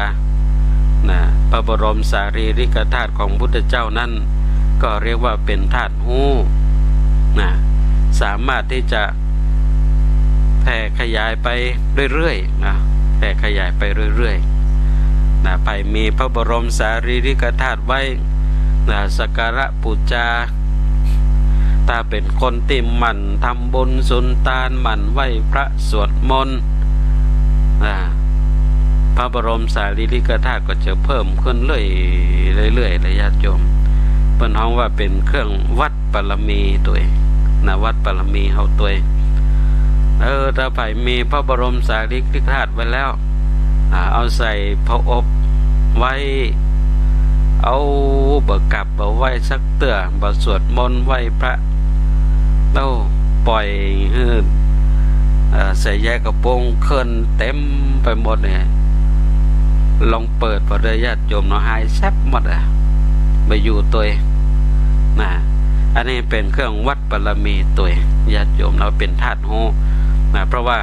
นะ พระบรมสารีริกธาตุของพุทธเจ้านั้น ก็เรียกว่าเป๋นธาตุฮู้นะ สามารถที่จะแผ่ขยายไปเรื่อยๆ นะ แผ่ขยายไปเรื่อยๆ นะ ใผมีพระบรมสารีริกธาตุไว้นะ สักการะบูชา ถ้าเป๋นคนตี้หมั่นทำบุญสุนตาน หมั่นไหว้พระสวดมนต์ อ่า พระบรมสารีริกธาตุก็จะเพิ่มขึ้นเรื่อยๆ เรื่อยๆ เลยญาติโยม เปิ้นฮ้องว่าเป๋นเครื่องวัดบารมีตวยนะ วัดบารมีเฮาตวย เออ ถ้าใผมีพระบรมสารีริกธาตุไว้แล้ว อ่า เอาใส่ผอบไว้ เอาบ่กราบบ่ไหว้สักเตื้อ บ่สวดมนต์ไหว้พระ เอ้า ป่อยหื้อ เอ่อ ใส่ใยกระโปรงเคิ่นเต็มไปหมดเนี่ย ลองเปิดผ่อเด้อญาติโยมเนาะ หายแซ็บหมดอะ บ่อยู่ตวยนะ อันนี้เป๋นเครื่องวัดบารมีตวย ญาติโยมเนาะ เป๋นธาตุฮู้นะ เพราะว่า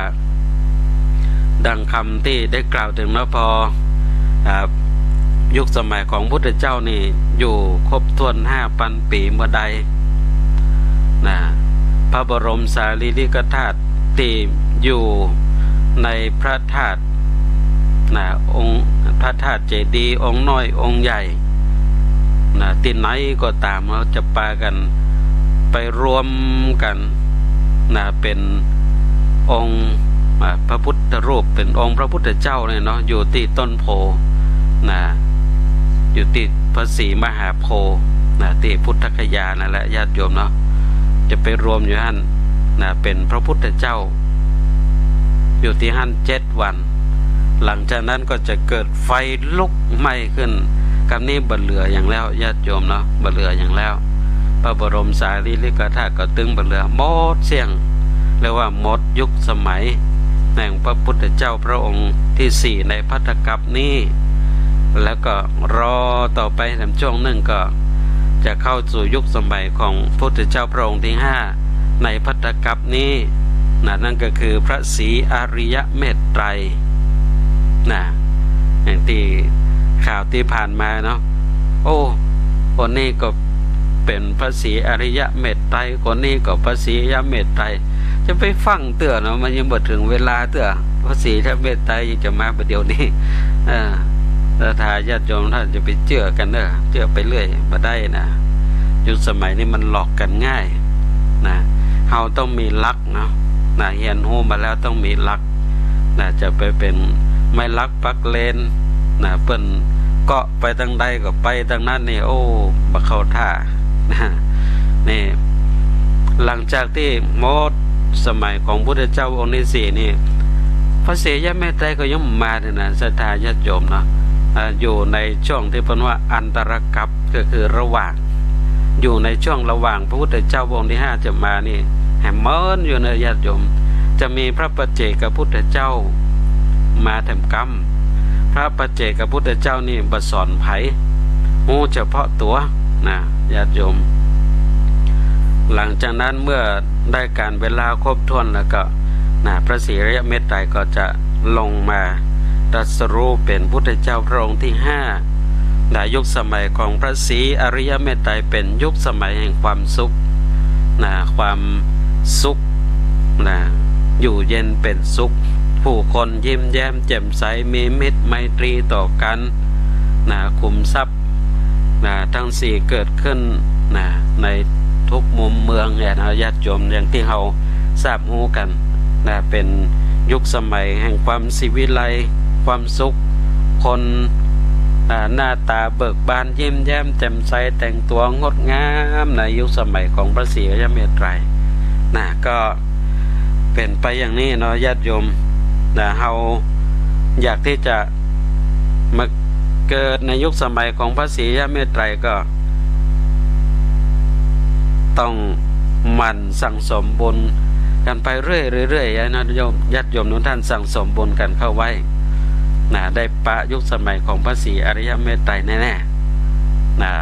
ดังกำตี้ได้กล่าวเถิงเนาะ ปอ อ่า ยุคสมัยของพุทธเจ้านี่อยู่ครบถ้วนห้าปันปี๋เมื่อใดนะ พระบรมสารีริกธาตุตี้อยู่ในพระธาตุนะ องค์พระธาตุเจดีย์องค์น้อยองค์ใหญ่นะ ตี้ไหนก็ต๋าม เฮาจะปากั๋นไปรวมกั๋น นะ เป๋นองค์ อ่า พระพุทธรูป เป๋นองค์พระพุทธเจ้าเนี่ยเนาะ อยู่ตี้ต้นโพธิ์นะ อยู่ตี้พระศรีมหาโพธิ์นะ ตี้พุทธคยานั่นแหละญาติโยมเนาะ จะไปรวมอยู่หั้นนะ เป๋นพระพุทธเจ้า อยู่ตี้หั้นเจ็ดวัน หลังจากนั้นก็จะเกิดไฟลุกไหม้ขึ้น กำนี้บ่เหลือหยังแล้วญาติโยมเนาะ บ่เหลือหยังแล้ว พระบรมสารีริกธาตุก็ตึงบ่เหลือ หมดเสี้ยง เรียกว่าหมดยุคสมัยแห่งพระพุทธเจ้าพระองค์ตี้สี่ในภัททกัปนี้ แล้วก็รอต่อไปแถมช่วงนึ่งก็จะเข้าสู่ยุคสมัยของพุทธเจ้าพระองค์ตี้ห้าในภัททกัปนี้นะ นั่นก็คือพระศรีอริยเมตไตรนะ อย่างตี้ข่าวตี้ผ่านมาเนาะ โอ้ คนนี้ก็เป๋นพระศรีอริยเมตไตร คนนี้ก็พระศรีอริยเมตไตร จะไปฟังเตื้อเนาะ มันยังบ่เถิงเวลาเตื้อ พระศรีอริยเมตไตรยังจะมาบ่าเดี่ยวนี้ เออ ศรัทธาญาติโยมต้านจะไปเจื้อกั๋นเน่อ เจื้อไปเรื่อยบ่ได้นะ ยุคสมัยนี้มันหลอกกั๋นง่ายนะ เฮาต้องมีหลักเนาะ นะ เฮียนฮู้มาแล้วต้องมีหลักนะ จะไปเป๋นไม้หลักปักเลนนะ เปิ้นเกาะไปตางใดก็ไปตางนั้นนี่ โอ้ บ่เข้าท่านะ นี่ หลังจากตี้หมดสมัยของพุทธเจ้าองค์ตี้สี่นี่ พระศรีอริยเมตไตรก็ยังบ่มาเนี่ยนะ ศรัทธาญาติโยมเนาะ อ่า อยู่ในช่วงตี้เปิ้นว่าอันตรกัป ก็คือระหว่าง อยู่ในช่วงระหว่างพระพุทธเจ้าพระองค์ที่ห้าจะมานี่ แหมเมินอยู่นะญาติโยม จะมีพระปัจเจกพุทธเจ้ามาแถมกำ พระปัจเจกพุทธเจ้านี่บ่สอนใผ ฮู้เฉพาะตั๋วนะญาติโยม หลังจากนั้นเมื่อได้กาลเวลาครบถ้วนแล้วก็นะ พระศรีอริยเมตไตรยก็จะลงมาตรัสรู้เป๋นพุทธเจ้าพระองค์ที่ห้า นะ ยุคสมัยของพระศรีอริยเมตไตรยเป๋นยุคสมัยแห่งความสุข นะ ความสุข นะ อยู่เย็นเป๋นสุข ผู้คนยิ้มแย้มแจ่มใส มีมิตรไมตรีต่อกัน นะ ขุมทรัพย์ นะ ทั้งสี่เกิดขึ้น นะ ในทุกมุมเมืองเนี่ยนะ ญาติโยม อย่างตี้เฮาทราบฮู้กั๋น นะ เป๋นยุคสมัยแห่งความศิวิไลย์ ความสุข คน อ่า หน้าต๋าเบิกบาน ยิ้มแย้มแจ่มใส แต่งตั๋วงดงามในยุคสมัยของพระศรีอริยเมตไตรย นะ ก็เป๋นไปอย่างนี้เนาะญาติโยม นะ เฮาอยากตี้จะมาเกิดในยุคสมัยของพระศรีอริยเมตไตรยก็ ต้องหมั่นสั่งสมบุญกั๋นไปเรื่อยๆ เรื่อยๆ นะโยม ญาติโยมทุกท่านสั่งสมบุญกั๋นเข้าไว้ นะ ได้ปะยุคสมัยของพระศรีอริยเมตไตรยแน่ๆ นะ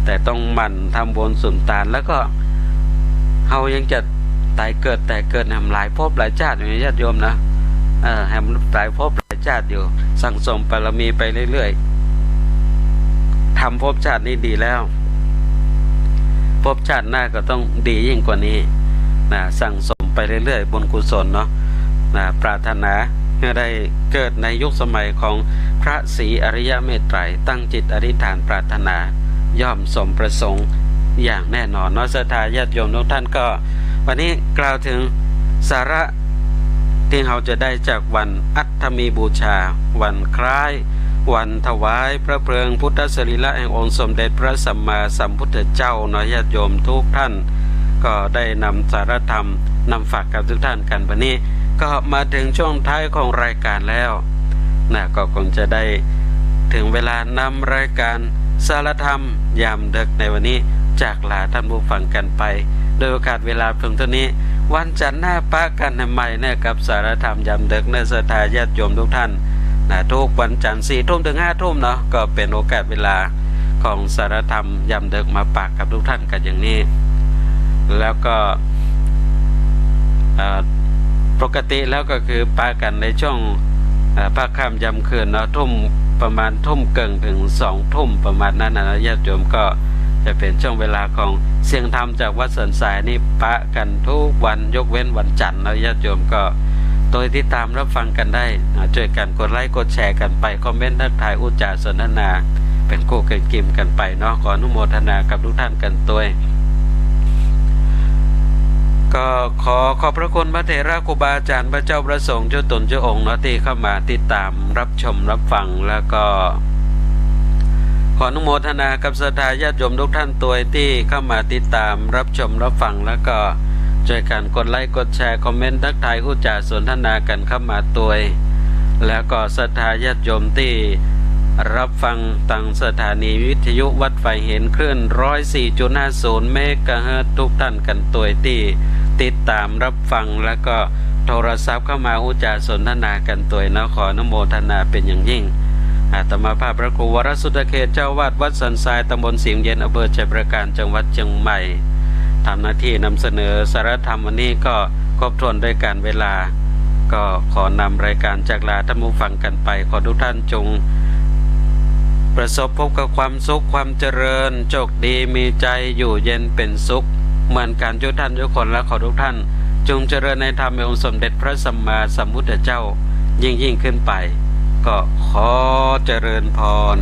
แต่ต้องหมั่นทำบุญสุนตาน แล้วก็เฮายังจะต๋ายเกิด ต๋ายเกิดแหมหลายภพหลายจาติอยู่นะญาติโยมนะ เออ แหมหลายภพ หลายจาติอยู่ สั่งสมบารมีไปเรื่อยๆ ทำภพชาตินี้ดีแล้ว ภพชาติหน้าก็ต้องดียิ่งกว่านี้ นะ สั่งสมไปเรื่อยๆ บุญกุศลเนาะ นะ ปรารถนาหื้อได้เกิดในยุคสมัยของพระศรีอริยเมตไตรย ตั้งจิตอธิษฐานปรารถนา ย่อมสมประสงค์อย่างแน่นอนเนาะ ศรัทธาญาติโยมทุกท่าน ก็วันนี้กล่าวถึงสาระ ตี้เฮาจะได้จากวันอัฏฐมีบูชา วันคล้ายวันถวายพระเพลิงพุทธสรีระแห่งองค์สมเด็จพระสัมมาสัมพุทธเจ้าเนาะ ญาติโยมทุกท่าน ก็ได้นำสาระธรรมนำฝากกับทุกท่านกั๋น วันนี้ก็มาถึงช่วงท้ายของรายการแล้ว นะ ก็คงจะได้ถึงเวลานำรายการสาระธรรมยามดึกในวันนี้จากลาท่านผู้ฟังกั๋นไป โดยโอกาสเวลาเพียงเต้านี้ วันจันทร์หน้าปะกั๋นใหม่เนาะ กับสาระธรรมยามดึกเนาะ ศรัทธาญาติโยมทุกท่าน นะ ทุกวันจันทร์สี่ทุ่มถึงห้าทุ่มเนาะ ก็เป๋นโอกาสเวลาของสาระธรรมยามดึกมาปะกับทุกท่านกั๋นอย่างนี้ แล้วก็ เอ่อ ปกติแล้วก็คือปะกั๋นในช่วง เอ่อ ภาคค่ำยามคืนเนาะ ทุ่ม ประมาณทุ่มเกิ่งถึงสองทุ่มประมาณนั้นนะ ญาติโยม ก็จะเป๋นช่วงเวลาของเสียงธรรมจากวัดสันทรายนี่ปะกั๋นทุกวันยกเว้นวันจันทร์เนาะ ญาติโยม ก็โตยติดตามรับฟังกั๋นได้นะ จ้วยกั๋นกดไลก์กดแชร์กั๋นไป คอมเมนต์ทักทายอู้จ๋าสนทนา เป๋นกู้เป๋นกิ๋มกั๋นไปเนาะ ขออนุโมทนากับทุกท่านกั๋นตวย ก็ขอขอบพระคุณพระเถระครูบาอาจ๋ารย์ พระเจ้าพระสงฆ์จุ๊ตนจุ๊องค์เนาะ ตี้เข้ามาติดตามรับชมรับฟัง แล้วก็ขออนุโมทนากับศรัทธาญาติโยมทุกท่านตวยตี้เข้ามาติดตามรับชมรับฟัง แล้วก็จ้วยกั๋นกดไลก์กดแชร์ คอมเมนต์ทักทายอู้จ๋าสนทนากั๋นเข้ามาตวย แล้วก็ศรัทธาญาติโยมตี้รับฟังตางสถานีวิทยุวัดฝายเห็นคลื่นร้อยสี่จุดห้าศูนย์เมกะเฮิรตซ์ทุกท่านกั๋นตวยตี้ติดตามรับฟัง แล้วก็โทรศัพท์เข้ามาอู้จ๋าสนทนากั๋นตวยเนาะ ขออนุโมทนาเป๋นอย่างยิ่ง อาตมาภาพพระครูวรสุทธเขต เจ้าอาวาสวัดสันทราย ตำบลสิงห์เย็น อำเภอชัยปราการ จังหวัดเชียงใหม่ ทำหน้าตี้นำเสนอสาระธรรมวันนี้ก็ครบถ้วนด้วยกาลเวลา ก็ขอนำรายการจากลาท่านผู้ฟังกั๋นไป ขอทุกท่านจงประสบพบกับความสุขความเจริญ โชคดีมีชัย อยู่เย็นเป๋นสุข เหมือนกั๋นจุ๊ท่านจุ๊คน และขอทุกท่านจงเจริญในธรรมแห่งองค์สมเด็จพระสัมมาสัมพุทธเจ้ายิ่งๆ ขึ้นไป ก็ขอเจริญพร